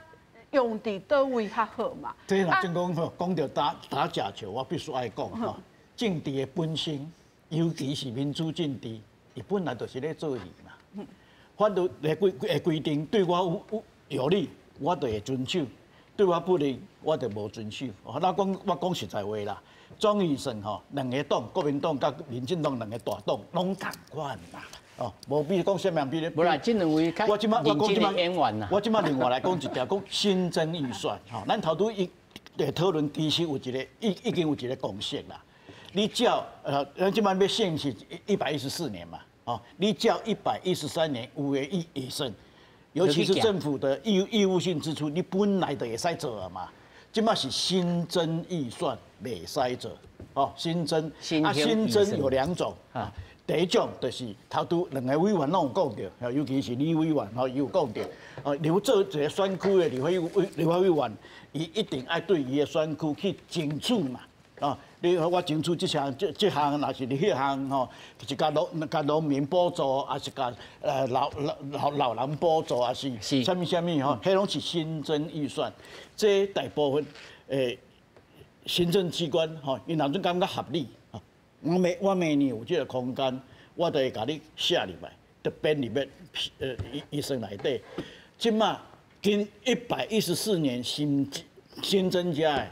用佇佗位較好嘛。
這若真講吼，講著打假球，我必須愛講吼，政治的本身，尤其是民主政治，伊本來就是咧做戲嘛。法律的規定對我有利，我就會遵守。對我不利，我就無遵守。那講我講實在話啦，總預算吼，兩个黨，國民黨佮民進黨兩个大黨攏仝款啦。哦，無比講啥物人比咧。
無啦，這兩位較認真的演員啦。
我這馬另外來講一條，講新增預算吼，咱頭拄伊的討論其實有一个已經有一个共識啦。你照咱這馬欲審是114年嘛，哦，你照113年有的預算。尤其是政府的義務性支出，你本來就會使做啊嘛。這馬是新增預算袂使做，哦，新增啊，新增有兩種啊。第一種就是頭拄兩个委員攏有講著，尤其是李委員吼，伊有講著，哦，你做一个選區的立法委員，伊一定愛對伊的選區去爭取嘛，哦，你我爭取這項，若是你彼項吼，是共農民補助，還是共老人補助，還是啥物啥物吼，彼攏是新增預算。這大部分行政機關吼，伊若準感覺合理，我明年有這個空間，我就會共你寫入來，就編入去預算內底。這馬近114年新增加的。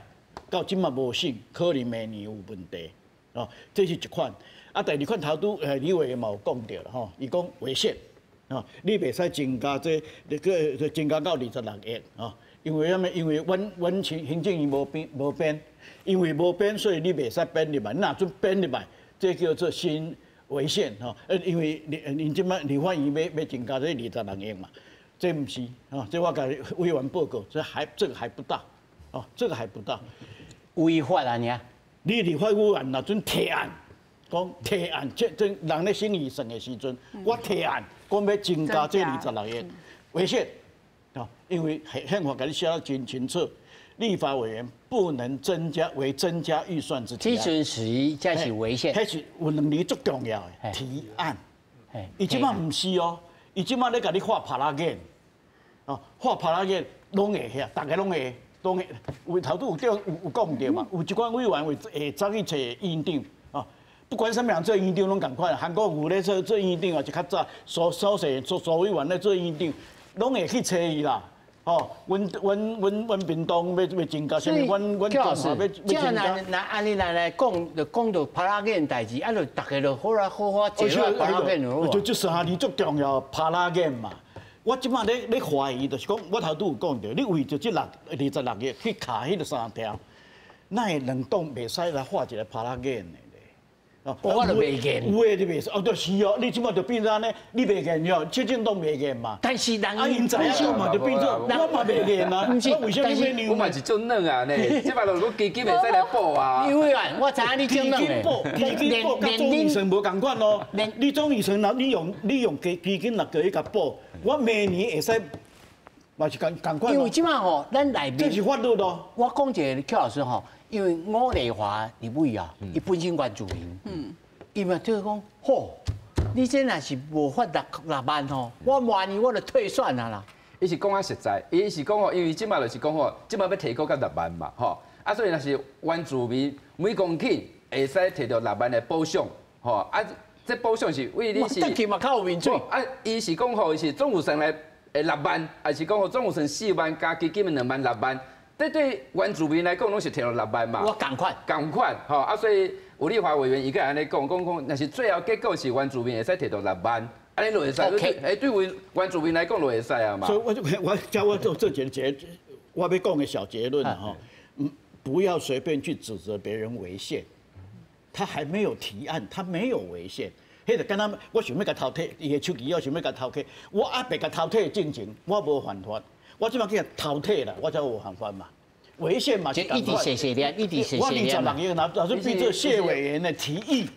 到這馬無審，可能明年有問題，哦，這是一款。啊，第二款頭拄李委員嘛有講著啦，吼，伊講違憲，哦，你袂使增加這，你閣增加到26億，哦，因為啥物？因為阮行政院無編，因為無編，所以你袂使編入來。你若準編入來，這叫做新違憲，吼。因為你這馬立法院欲增加這26億嘛，這毋是，哦，這我共委員報告，這個還不到。哦，這個還不到，
違法啊！你
你立法委員若準提案，講提案，這人咧審預算的時陣，我提案講欲增加這26億，違憲，哦，因為憲法共你寫得真清楚，立法委員不能增加為增加預算之提案。
這陣時才是違憲。
彼是有兩字足重要的提案，伊這馬毋是哦，伊這馬咧共你畫耙仔眼，哦，畫耙仔眼攏會遐，逐个攏會。當然，有頭拄有講著嘛，有一寡委員會走去揣院長，哦，不管啥物人做院長攏仝款，韓國瑜咧做院長也是較早，蘇蘇委員咧做院長，攏會去揣伊啦，哦，阮屏東欲增加啥物，阮中華欲增加。
那按呢來講，就講著耙仔眼代誌，啊，就逐家就好來好好坐來耙仔眼就好。
就這三字足重要，耙仔眼嘛。我這馬咧懷疑，就是講，我頭拄有講著，你為著這26億去卡彼个三條，哪會兩黨袂使來畫一个耙仔眼的咧？
哦，我就袂見。
有的你袂使，哦，就是哦，你這馬就變做按呢，你袂見哦，執政黨袂見嘛。
但是人
啊，𪜶知影嘛就變做我嘛袂見啊。
毋是，
為啥物
我嘛是足軟啊呢，這馬就講基金袂使來補啊。
因為啊，我知影你足軟的。
基金補，佮總預算無仝款咯。你總預算若你用基金若叫伊共補，我明年會使嘛是仝款。
因為這馬吼，咱內面
這是法律咯。
我講一个邱老師吼，因為伍麗華立委啊，伊本身原住民，伊嘛就是講，吼，你這若是無法6萬吼，我明年我就退選啊啦。
伊是講較實在，伊是講吼，因為這馬就是講吼，這馬欲提高到6萬嘛，吼。啊，啊，所以若是原住民每公頃會使提著六萬的補償，吼啊，這補償是為你是。
得去嘛較有面子。
啊，伊是講吼，是總預算來的六萬，還是講吼總預算4萬加基金的2萬6萬？這對原住民來講，攏是提著六萬嘛。
我仝款，
仝款，吼啊，所以吳立華委員伊閣按呢講，講講，若是最後結果是原住民會使提著六萬，按呢就會使。欸，對原住民來講就會使啊嘛。
所以我我叫我做這一個結，我欲講个小結論吼，不要隨便去指責別人違憲，他還沒有提案，他沒有違憲。彼就敢若我想欲共偷提，伊的手機我想欲共偷提，我猶未共偷提進前，我無犯法。我這擺去偷提啦，我才有犯法嘛。違憲嘛是
一直寫寫念，一直寫寫念。
我26億，若是變做謝委員的提議，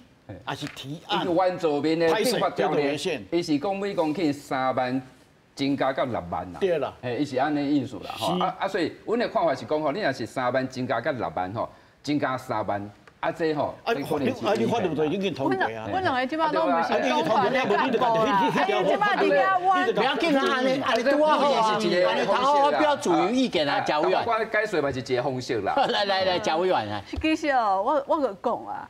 還是提案？
原住民的憲法條例，伊是講每公頃3萬增加到6萬啦。
對啦，
嘿，伊是按呢意思啦。吼啊啊，所以阮的看法是講吼，你若是3萬增加到6萬吼，增加3萬。啊，這吼，
啊，你法律就已經通過啊。
阮兩個這擺攏毋是黨團的幹部啦，啊，伊這擺佇遐冤。
不要緊啊，按呢按呢拄好啊，按呢頭我表自由意見啊，謝委員。
我解說嘛是一個方式啦。
來來來，謝委員啊。
其實哦，我閣講啊，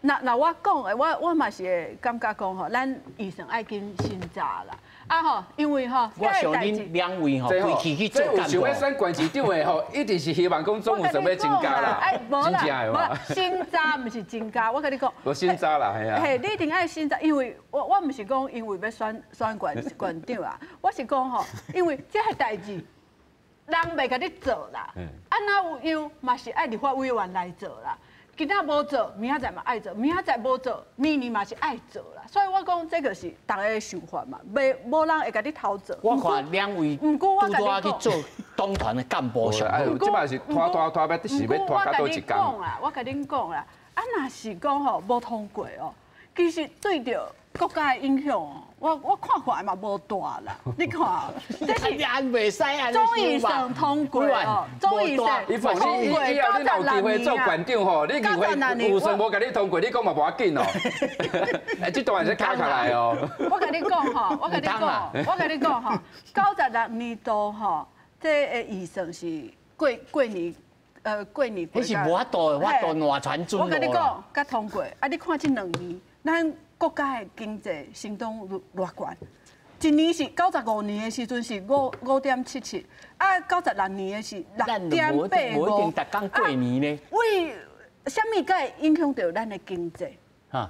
若我講的，我嘛是會感覺講吼，咱預算愛緊審查啦。啊吼，因為吼，
我想恁兩位吼，規氣去做幹部。
想欲選縣市長的吼，一定是希望講總預算欲增加啦。
哎，無啦，無啦，審查毋是增加，我共你講。
無審查啦，係啊。
嘿，你一定愛審查，因為我毋是講因為欲選選縣縣長啊，我是講吼，因為這個代誌，人袂共你做啦。啊，若有用嘛是愛立法委員來做啦。今仔無做，明仔載嘛愛做；明仔載無做，明年嘛是愛做啦。所以我講這個是大家的想法嘛，袂無人會共你偷做。
我看兩位
毋過我
拄拄去做黨團的幹部上好。
這擺是拖拖拖，欲是欲拖到佗一工。
我共恁講啦，啊，若是講吼無通過哦，其實對著國家的影響哦，我看看嘛無大啦。你看，這是
袂使按呢
總預算通過哦，總預算通過
以後你若有機會做縣長吼，你議會預算無共你通過，你講嘛無要緊哦。哎，這段是卡起來哦。
我共你講吼，我共你講，我共你講吼，96年度吼，這個預算是過過年，過年。
彼是無法度，法度爛船準。
我共你講，佮通過。啊，你看這兩年，咱國家的經濟成長偌懸，一年是95年的時陣是5.77，啊，96年的是6.85。
無一定逐工過年呢。
為啥物才會影響著咱的經濟？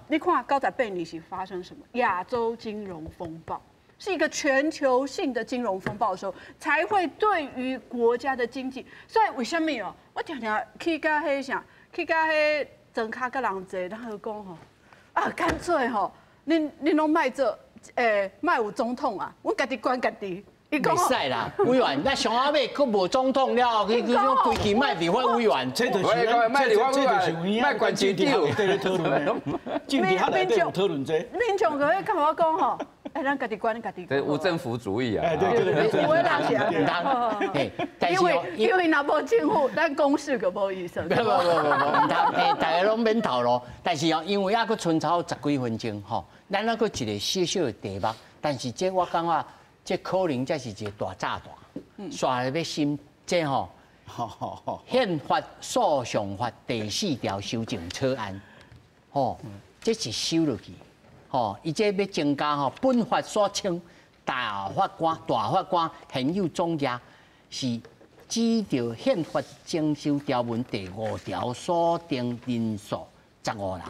你看98年是發生什麼？亞洲金融風暴，是一個全球性的金融風暴的時候，才會對於國家的經濟。所以為啥物哦？我常常去佮彼啥，去佮彼莊跤佮人坐，然後講吼。啊，乾脆吼，恁攏莫做，莫有總統啊，阮家己管家己。
袂使啦，委員，咱上後尾閣無總統了後，去去講規氣莫立法委員，
這就是
莫立法委員，莫縣市長，
佇咧討論的，政治學內底有討論這。
民眾就會佮我講吼，哎，咱家己管家己。
這無政府主義啊！
哎，對對對，
有的人是按呢。因為若無政府，咱公視就無預算。
不不不不，毋通，大家攏免頭路。但是哦，因為猶閣賰超十幾分鐘吼，咱猶閣一個小小的題目。但是這我感覺，這可能才是一個大炸彈。煞來欲審這吼，憲法訴訟法第四條修正草案，吼，這是修落去。吼，伊這欲增加吼，本法所稱大法官、大法官現有總額是指著憲法增修條文第5條所定人數15人。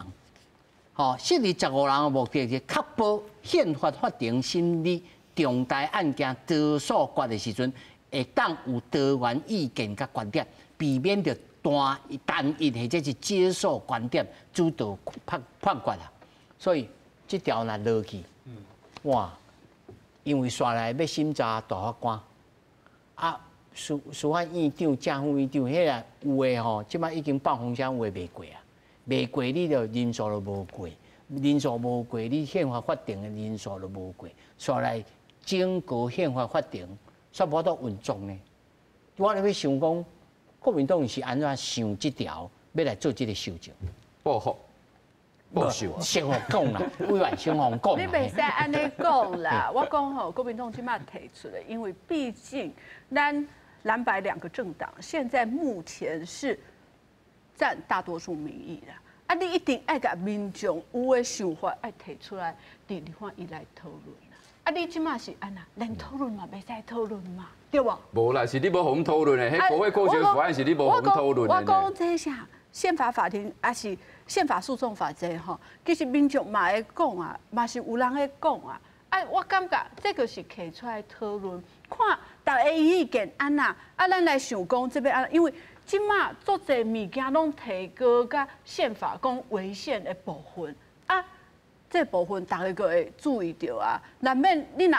吼，設立15人的目的是確保憲法法庭審理重大案件多數決的時陣，會當有多元意見佮觀點，避免著單一或者是少數觀點主導判決啊。所以這條若落去，哇！因為煞來欲審查大法官，啊，司法院長、正副院長，彼個有的吼，這擺已經放風聲，有的袂過啊，袂過你就人數就無過，人數無過，你憲法法庭的人數就無過，煞來整個憲法法庭煞無法度運作呢。我咧欲想講，國民黨是按怎想這條，欲來做這個修正？
報復。報仇啊！
先予講啦，委員先予講。
你袂使按呢講啦，我講吼，國民黨這擺提出來，因為畢竟咱藍白兩個政黨現在目前是占大多数民意啦。啊，你一定愛共民眾有的想法愛提出來，佇立法院來討論啦。啊，你這馬是按怎？連討論嘛袂使討論嘛，對無？
無啦，是你無予阮討論的，彼國會擴權法案是你無予阮討論的。
我講這啥？憲法法庭抑是憲法訴訟法這吼，其實民眾嘛會講啊，嘛是有人會講啊。啊，我感覺這個是提出來討論，看逐家意見按怎，啊，咱來想講這欲按怎，因為。這馬足濟物件攏提高佮憲法講違憲的部分，啊，這部分逐家閣會注意著啊。難免你若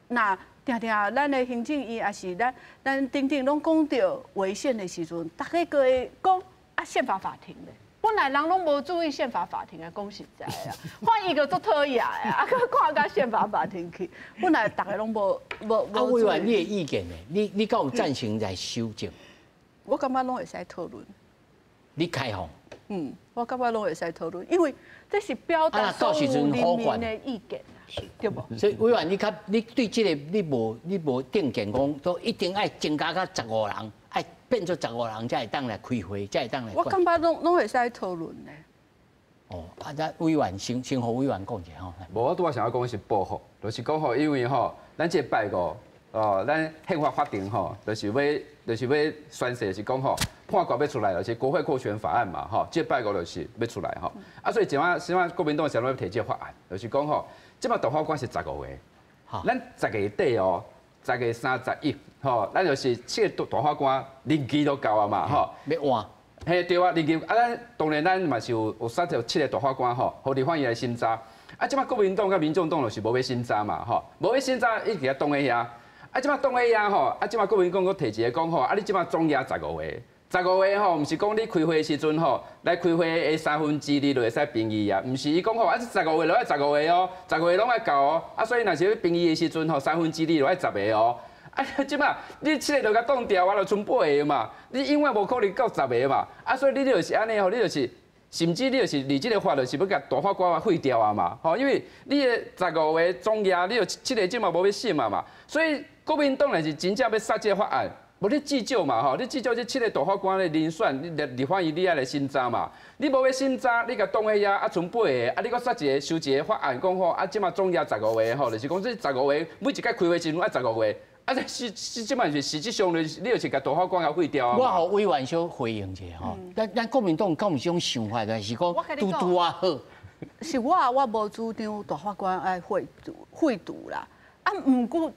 若定定咱的行政院抑是咱咱等等攏講著違憲的時陣，逐家閣會講啊憲法法庭咧。本來人攏無注意憲法法庭的，講實在啊，看伊閣足討厭的，啊，閣看到憲法法庭去，本來逐家攏無無無。
啊，委員，你的意見呢？你你敢有贊成來修正？
我感覺攏會使討論。
你開放？
嗯，我感覺攏會使討論，因為這是表達所有人民的意見，對無？
所以委員，你較你對這個你無你無定見講，都一定愛增加到十五人，愛變做十五人才會當來開會，才會當來。
我感覺攏攏會使討論的。
哦，啊，咱委員先先予委員講一下吼。
無，我拄仔想欲講的是報復，就是講吼，因為吼，咱這拜五。哦，咱憲法法庭吼，就是欲就是欲宣誓，是講吼判決欲出來，就是國會擴權法案嘛，吼，這拜五就是欲出來吼。啊，所以這馬這馬國民黨想欲提這個法案，就是講吼，這馬大法官是十五個，咱十月底哦，10月31，吼，咱就是七個大法官任期都到啊嘛，吼，
欲換，
嘿對啊，任期啊，咱當然咱嘛是有有殺著七個大法官吼，予立法院來審查。啊，這馬國民黨佮民眾黨就是無欲審查嘛，吼，無欲審查，伊佇遐擋咧遐。啊，這馬擋咧遐吼，啊，這馬國民黨閣提一個講吼，啊，你這馬總額十五個，十五個吼，毋是講你開會的時陣吼，來開會的2/3就會使評議啊，毋是伊講吼，啊，這十五個就愛十五個哦，十五個攏愛到哦，啊，所以若是欲評議的時陣吼，2/3就愛十個哦。啊，這馬你七個就共擋掉，啊，就賰八個嘛，你永遠無可能夠十個嘛，啊，所以你就是按呢吼，你就是。甚至你就是你這個法就是欲共大法官啊廢掉啊嘛，吼，因為你的十五個總額，你就七個這馬無欲審啊嘛，所以國民黨若是真正欲殺這個法案，無你至少嘛吼，你至少這七個大法官的人選，你立立法院你愛來審查嘛，你無欲審查，你共擋彼遐啊賰八個，啊你閣殺一個修一個法案，講吼啊這馬總額十五個吼，就是講這十五個每一屆開會時陣愛十五個。啊！這實實這馬是實質上咧，你就是共大法官共廢掉啊！
我予委員小回應一下吼，咱咱國民黨敢有這種想法，還是講拄拄仔好？
是我我無主張大法官愛廢除廢除啦。啊，毋過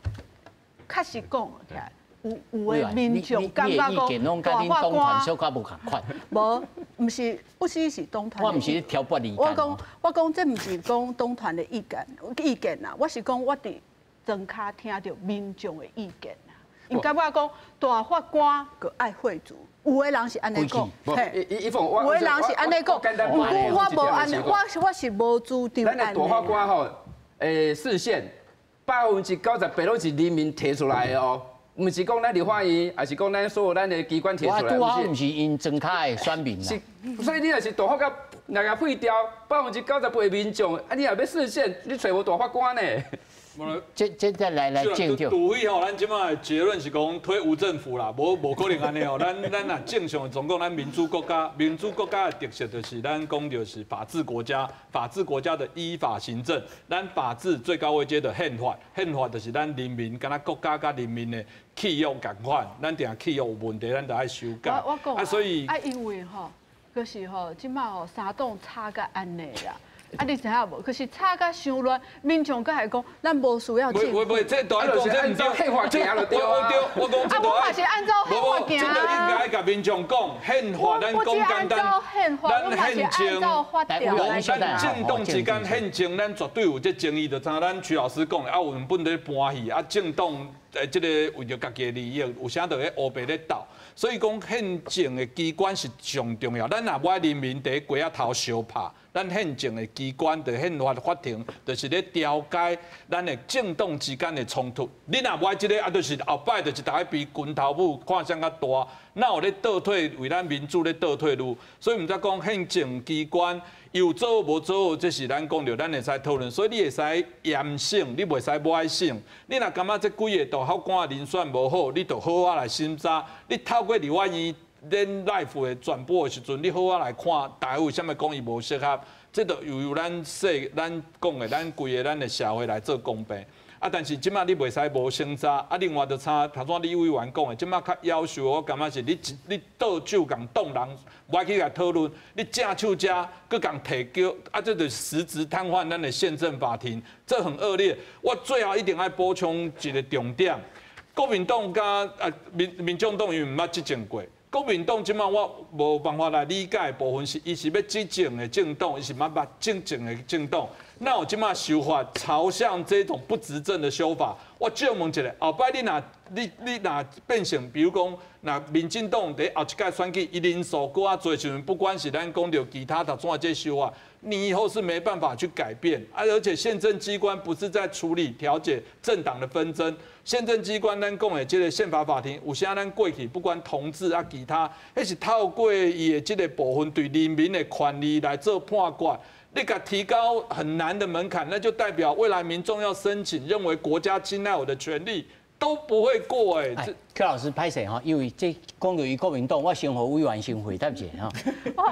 確實講起來，有有的民眾感覺講大法官
小可無仝款。
無，毋是，不是是黨團。
我毋是挑撥離間。
我講我講，這毋是講黨團的意見意見啦，我是講我佇。莊跤聽著民眾的意見啦，𪜶感覺講大法官閣愛廢除，有的人是按呢講，
嘿，
有的人是按呢講，毋過我無按呢，我我是無主張按呢。
咱的大法官吼，釋憲98%攏是人民提出來的哦，毋是講咱立法院，抑是講咱所有咱的機關提出來。
我拄好毋是𪜶莊跤的選民啦。
是，所以你若是大法官，若共廢掉98%的民眾，啊，你若欲釋憲，你揣無大法官呢？
這這再來來證據。
除非吼，咱這馬的結論是講推無政府啦，無無可能按呢吼。咱咱若正常的狀況，咱民主國家，民主國家的特色就是咱講就是法治國家，法治國家的依法行政。咱法治最高位階的憲法，憲法就是咱人民，敢若國家佮人民的契約仝款。咱定契約有問題，咱就愛修改。
我講
啊，所以
啊，因為吼，就是吼，這馬吼三黨吵甲按呢啦。啊，你知影無？可是吵甲傷亂，民眾閣會講，咱無需要政府。
袂袂，這都愛講這毋對，
憲法行就對啊。
我講
啊，我嘛是按照憲法行。
這就應該共民眾講，憲法咱講簡單，咱憲政，咱政黨之間憲政，咱絕對有這爭議，就像咱徐老師講的，啊，有人本咧搬戲，啊，政黨誒，這個為著家己的利益，有啥就咧烏白咧鬥。所以講憲政的機關是上重要，咱若無愛人民佇街仔頭相拍，咱憲政的機關，就憲法法庭，就是咧調解咱的政黨之間的衝突。你若無愛這個，啊，就是後擺就是逐家比拳頭母，看誰較大，哪有咧倒退為咱民主咧倒退路？所以毋才講憲政機關有做無做，這是咱講著，咱會使討論。所以你會使嚴審，你袂使無愛審。你若感覺這幾個大法官人選無好，你就好好來審查。你透過立法院。恁 live 的转播的时阵，你好好来看，大家为啥物讲伊无适合？这就由咱说咱讲的，咱规个咱的社会来做公平。啊，但是这马你袂使无审查，啊，另外就差头先李委员讲的，这马较夭寿，我感觉是你一你倒手共挡人，无爱去共讨论，你正手遮阁共提交，啊，这就是实质瘫痪咱的宪政法庭，这很恶劣。我最后一定爱补充一个重点，国民党佮民民众党伊毋捌执政过。国民党这马我无办法来理解的部分是，伊是欲执政的政党，伊是毋捌执政的政党。那有这马修法朝向这种不执政的修法，我借问一下，后摆你若你你若变成，比如讲，若民进党伫后一届选举，伊人数阁较济时阵，不管是咱讲著其他头怎这修法，你以后是没办法去改变啊！而且宪政机关不是在处理调解政党的纷争，宪政机关咱讲的这个宪法法庭，有啥咱过去不管同志啊其他，彼是透过伊的这个部分对人民的权利来做判决。你共提高很难的门槛，那就代表未来民众要申请认为国家侵害我的权利都不会过哎。
这柯老师歹势吼，因为这讲到伊国民党，我先予委员先回答一下吼。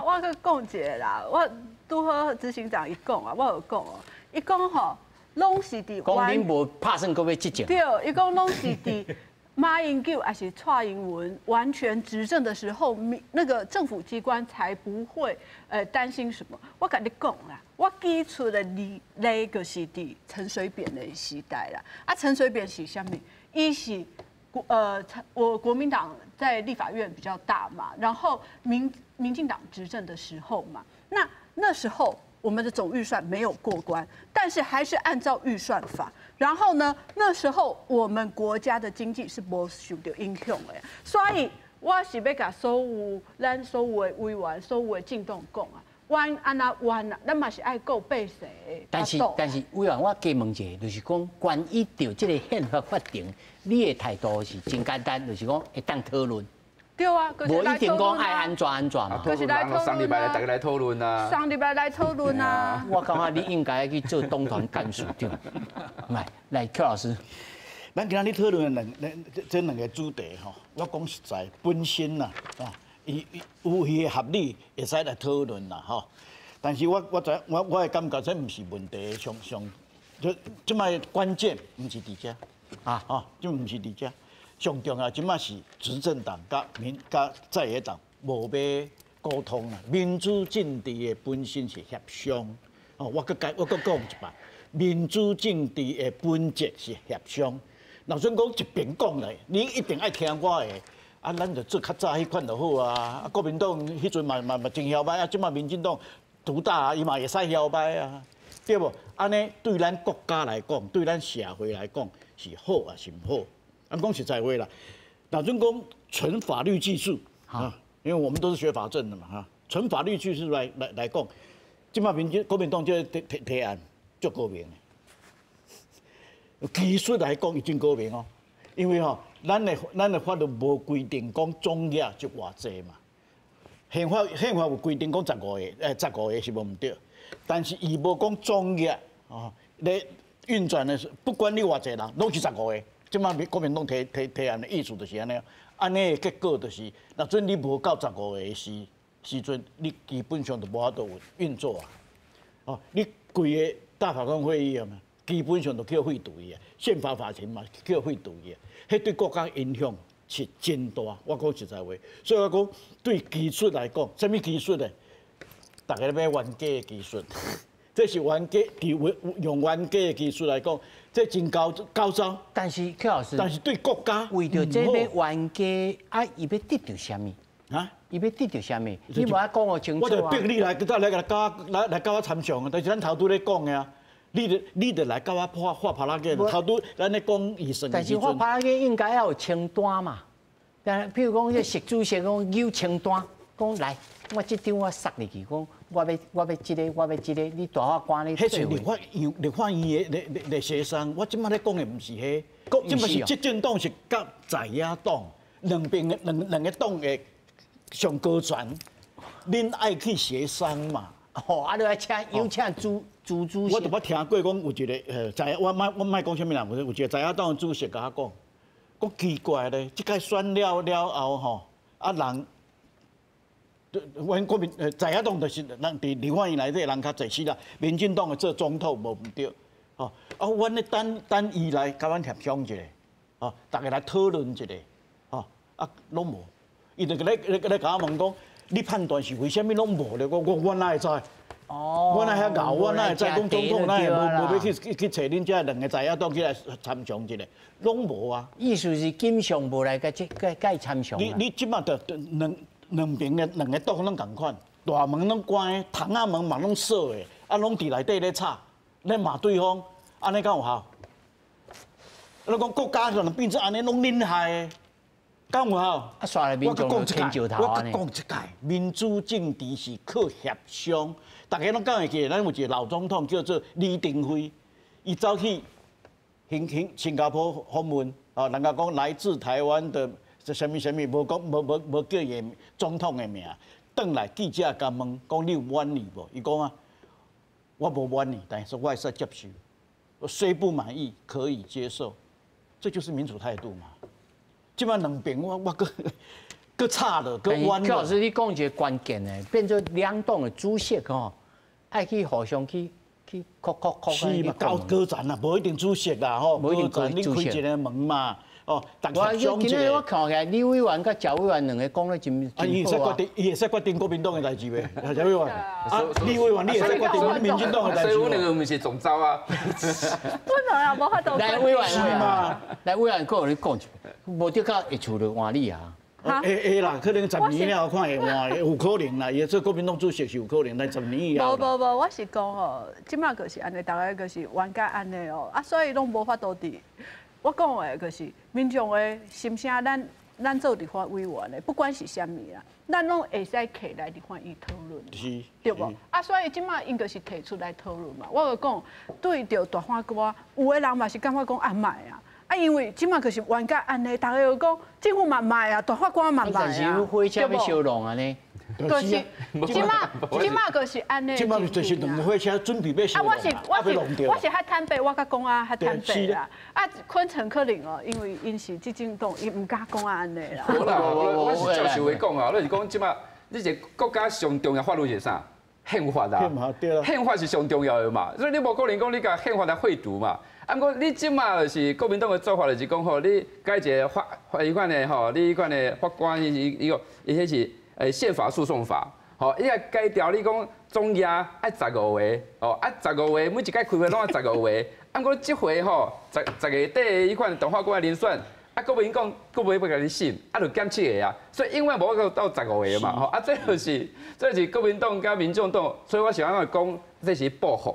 我阁讲一下啦，我拄好执行长伊讲啊，我有讲哦，伊讲吼，拢是伫
讲恁无拍算阁欲执政。
对，伊讲拢是伫马英九还是蔡英文完全执政的时候，民那个政府机关才不会担心什么。我共你讲啦，我举出的例例就是伫陈水扁的时代啦。啊，陈水扁是啥物？伊是我国民党在立法院比较大嘛，然后民进党执政的时候嘛，那时候我们的总预算没有过关，但是还是按照预算法。然后呢，那时候我们国家的经济是无受到影响的，所以我是欲共所有咱所有的委员、所有的政党讲啊，冤按怎冤啊，咱嘛是爱顾百姓。
但是委员，我加问一下，就是讲关于著这个宪法法庭，你的态度是真简单，就是讲会当讨论。
对啊，
无一定讲爱按怎按怎嘛。
就是来讨
论。上礼拜来大家来讨论啊。
上礼拜来讨论啊。
我感觉你应该去做党团干事长。来，来，邱老师，
咱今仔日讨论的两两这两个主题吼，我讲实在，本身啦，啊，伊伊有伊的合理，会使来讨论啦，吼。但是我我知我我的感觉这毋是问题，上上，就这摆关键毋是伫遮，啊，吼，这毋是伫遮。上重要，这马是执政党佮民佮在野党无欲沟通啦。民主政治的本身是协商，哦，我阁解，我阁讲一摆，民主政治的本质是协商。若准讲一边讲咧，你一定爱听我的，啊，咱就做较早彼款就好啊。啊，国民党彼阵嘛嘛嘛真嚣掰，啊，这马民进党独大啊，伊嘛会使嚣掰啊，对无？按呢对咱国家来讲，对咱社会来讲是好抑是毋好？咱讲实在话啦，若准讲纯法律技术啊，因为我们都是学法政的嘛哈，纯法律技术来讲，这马民进国民党这提提提案足高明的，技术来讲伊真高明哦，因为吼，咱的法律无规定讲总额就偌济嘛，宪法有规定讲十五个，十五个是无毋对，但是伊无讲总额哦，咧运转的时，不管你偌济人，拢是十五个。这马国民党提提提案的意思就是按呢，按呢的结果就是，若准你无够十五个时时阵，你基本上就无法度运作啊。哦，你规个大法官会议啊嘛，基本上就叫废除去啊，宪法法庭嘛叫废除去啊，彼对国家影响是真大。我讲实在话，所以我讲对技术来讲，啥物技术呢？大家咧欲冤家的技术，这是冤家，用冤家的技术来讲，这真高高招。
但是柯老师，
但是对国家
为著这欲冤家啊，伊欲得著啥物？
啊？
伊欲得著啥物？你无爱讲予清楚
啊！我就逼你来，来来共来来共我参详啊！但是咱头拄咧讲的啊，你著来共我画画耙仔计，头拄咱咧讲预算。
但是画耙仔计应该要有清单嘛？但譬如讲，这习主席讲有清单，讲来，我这张我塞入去，讲我欲这个，我欲这个，你大法官咧。
彼是立法院的协商，我这马咧讲的毋是彼，这马是执政党是佮在野党两边的两两个党的上高层，恁爱去协商嘛？
哦，啊，你爱请有请主主主
席。我就捌听过讲有一个在我莫我莫讲啥物人，有一个在野党的主席共我讲，讲奇怪咧，这届选了了后吼，啊人阮国民在野党就是人伫立法院内底人较济是啦，民进党的做总统无毋对，吼啊，阮咧等等伊来共阮协商一下，吼，逐家来讨论一下，吼啊，拢无，伊就咧咧咧共我问讲，你判断是为啥物拢无咧？我哪会知？哦，我哪遐𠢕，我哪会知讲总统哪会无欲去揣恁遮两个在野党起来参详一下，拢无啊。
意思是金相无来共这共参详。
你这马就两边的两个党拢仝款，大门拢关，窗仔门嘛拢锁的，啊，拢伫内底咧吵，咧骂对方，按呢敢有效？你讲国家可能变做按呢，拢恁害的，敢有效？
啊，煞来民众牵石头
我阁讲一届，民主政治是靠协商，逐家拢敢会记得，咱有一个老总统叫做李登辉，伊走去新加坡访问，啊，人家讲来自台湾的。这啥物啥物，无讲无无无叫伊总统的名。转来记者共问，讲你有满意无？伊讲啊，我无满意，但是我会使接受。我虽不满意，可以接受，这就是民主态度嘛。这马两边我阁阁吵了，阁冤了。
柯老师，你讲一个关键的，变做两党的主席吼，爱去互相去扣扣扣。
是嘛？高高层啦，无一定主席啦吼，
无一定
主席。你开一个门嘛。哦，
我今日我看起来，李委员佮赵委员两个讲得真
啊，伊会使决定，伊会使决定国民党的代志袂？赵委员，啊，李委员，你会使决定民进党的代志。
所以阮两个毋是总召啊。
本来也无法度。
来委员是嘛？来委员，阁予你讲一，无得到会厝就换你啊。
会会啦，可能十年了后看会换，有可能啦。伊做国民党主席是有可能，但十年以后。
无无无，我是讲吼，这马就是按呢，逐家就是冤家按呢哦，啊，所以拢无法度伫。我讲的就是民众的心声，咱做立法委员的，不管是啥物啦，咱拢会使提来立法院讨论，对无？啊，所以这马𪜶就是提出来讨论嘛。我就讲，对著大法官，有的人嘛是感觉讲啊莫啊，啊因为这马就是冤家按呢，逐家就讲政府嘛莫啊，大法官嘛莫啊，
但是火车欲烧弄按呢。
就是，这马这马就是按呢。
这马就是两个火车准备欲烧。
啊，我是较坦白，我较讲啊较坦白啦。啊，坤城可能哦，因为𪜶是执政党，伊毋敢讲啊按呢啦。
无啦，我是照实话讲啊，我是讲这马，你一个国家上重要法律是啥？宪法啊。
宪法对啊。
宪法是上重要的嘛，所以你无可能讲你共宪法来废除嘛。啊，毋过你这马就是国民党的做法，就是讲吼，你改一个法法迄款的吼，你彼款的法官伊伊个伊彼是。宪法诉讼法，吼，伊个改掉，你讲总额爱十五个，哦，啊十五个，每一届开会拢爱十五个，啊，毋过这回吼，十月底彼款大法官的人选，啊，国民党阁袂欲共你审，啊，就减七个啊，所以永远无法到十五个嘛，吼，啊，这就是国民党佮民众党，所以我是按怎讲，这是报复，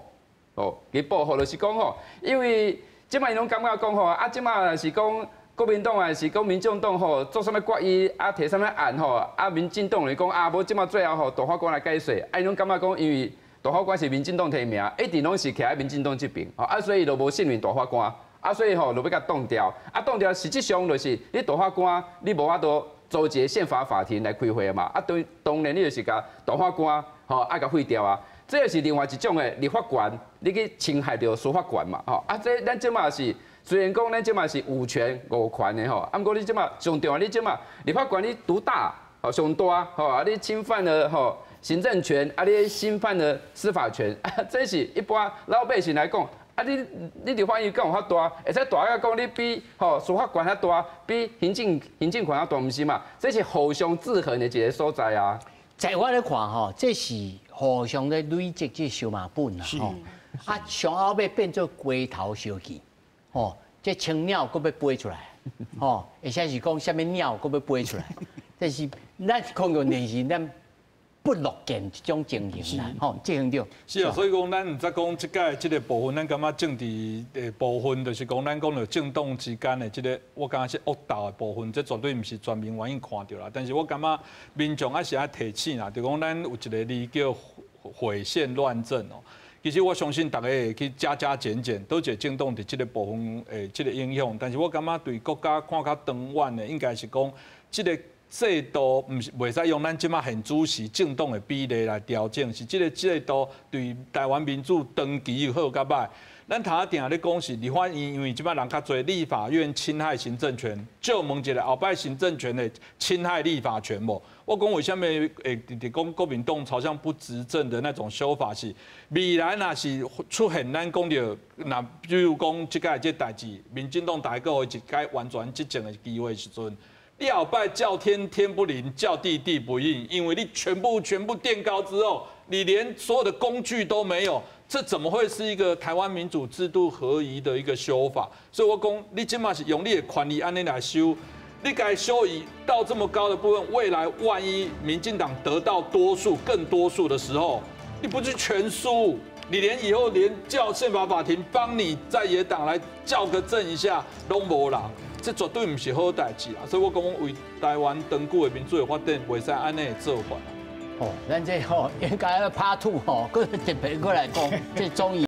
哦，其报复就是讲吼，因为这马𪜶拢感觉讲吼，啊，这马是讲。国民党还是讲民众党吼，做啥物决议啊，提啥物案吼，啊，民进党来讲啊，无这马最后吼，大法官来解说，啊，𪜶拢感觉讲，因为大法官是民进党提名，一定拢是徛佇民进党这边，吼，啊，所以就无信任大法官，啊，所以吼就欲共挡掉，啊，挡掉实质上就是你大法官你无法度组一个宪法法庭来开会嘛，啊，对，当然你就是共大法官吼爱共废掉啊，这是另外一种的立法权，你去侵害著司法权嘛，吼，啊，这咱这马是。虽然讲咱这马是五权五权的吼，啊，毋过你这马上重要，你这马立法权你独大，吼上大，吼啊，你侵犯了吼行政权，啊，你侵犯了司法权，啊，这是一般老百姓来讲，啊，你立法院敢有遐大，会使大甲讲你比吼司法权较大，比行政权较大，毋是嘛？这是互相制衡的一个所在啊。
在我咧看吼，这是互相咧累积这烧麻本啦，吼，啊，上后尾变做龟头烧去。哦，这青鸟阁欲飞出来，哦，而且是讲啥物鸟阁欲飞出来，这是咱看过电视，咱不乐见这种情形啦，吼，这样对。
是啊，所以讲咱毋则讲这届这个部分，咱感觉政治的部分，就是讲咱讲著政党之间的这个，我感觉是恶斗的部分，这绝对毋是全民愿意看著啦。但是我感觉民众还是爱提醒啦，就讲咱有一个字叫毁宪乱政哦。其实我相信逐家会去加加减减，佗一个政党伫这个部分的这个影响。但是我感觉对国家看较长远的，应该是讲这个制度毋是袂使用咱這馬現主時政黨的比例來調整，是這個制度對台灣民主長期好佮歹。咱頭仔定咧講是立法院，因為這擺人較濟，立法院侵害行政權，借問一下後擺行政權會侵害立法權無？我講為啥物會直直講國民黨朝向不執政的那種修法是未來若是出現咱講著，若比如講這擺這代誌，民進黨大閣予伊一擺完全執政的機會時陣，你後擺叫天天不靈，叫地地不應，因為你全部全部墊高之後，你連所有的工具都沒有。這怎麼會是一個台灣民主制度合宜的一個修法？所以我講，你這馬是用你的權力按呢來修，你該修以到這麼高的部分，未來萬一民進黨得到多數、更多數的時候，你不是全輸？你連以後連叫憲法法庭幫你在野黨來校個正一下，攏無人，這絕對毋是好代誌啊！所以我講，為台灣長久的民主的發展，袂使按呢做法。
哦，咱這吼應該要拍吐吼，閣特別閣來講，這終於。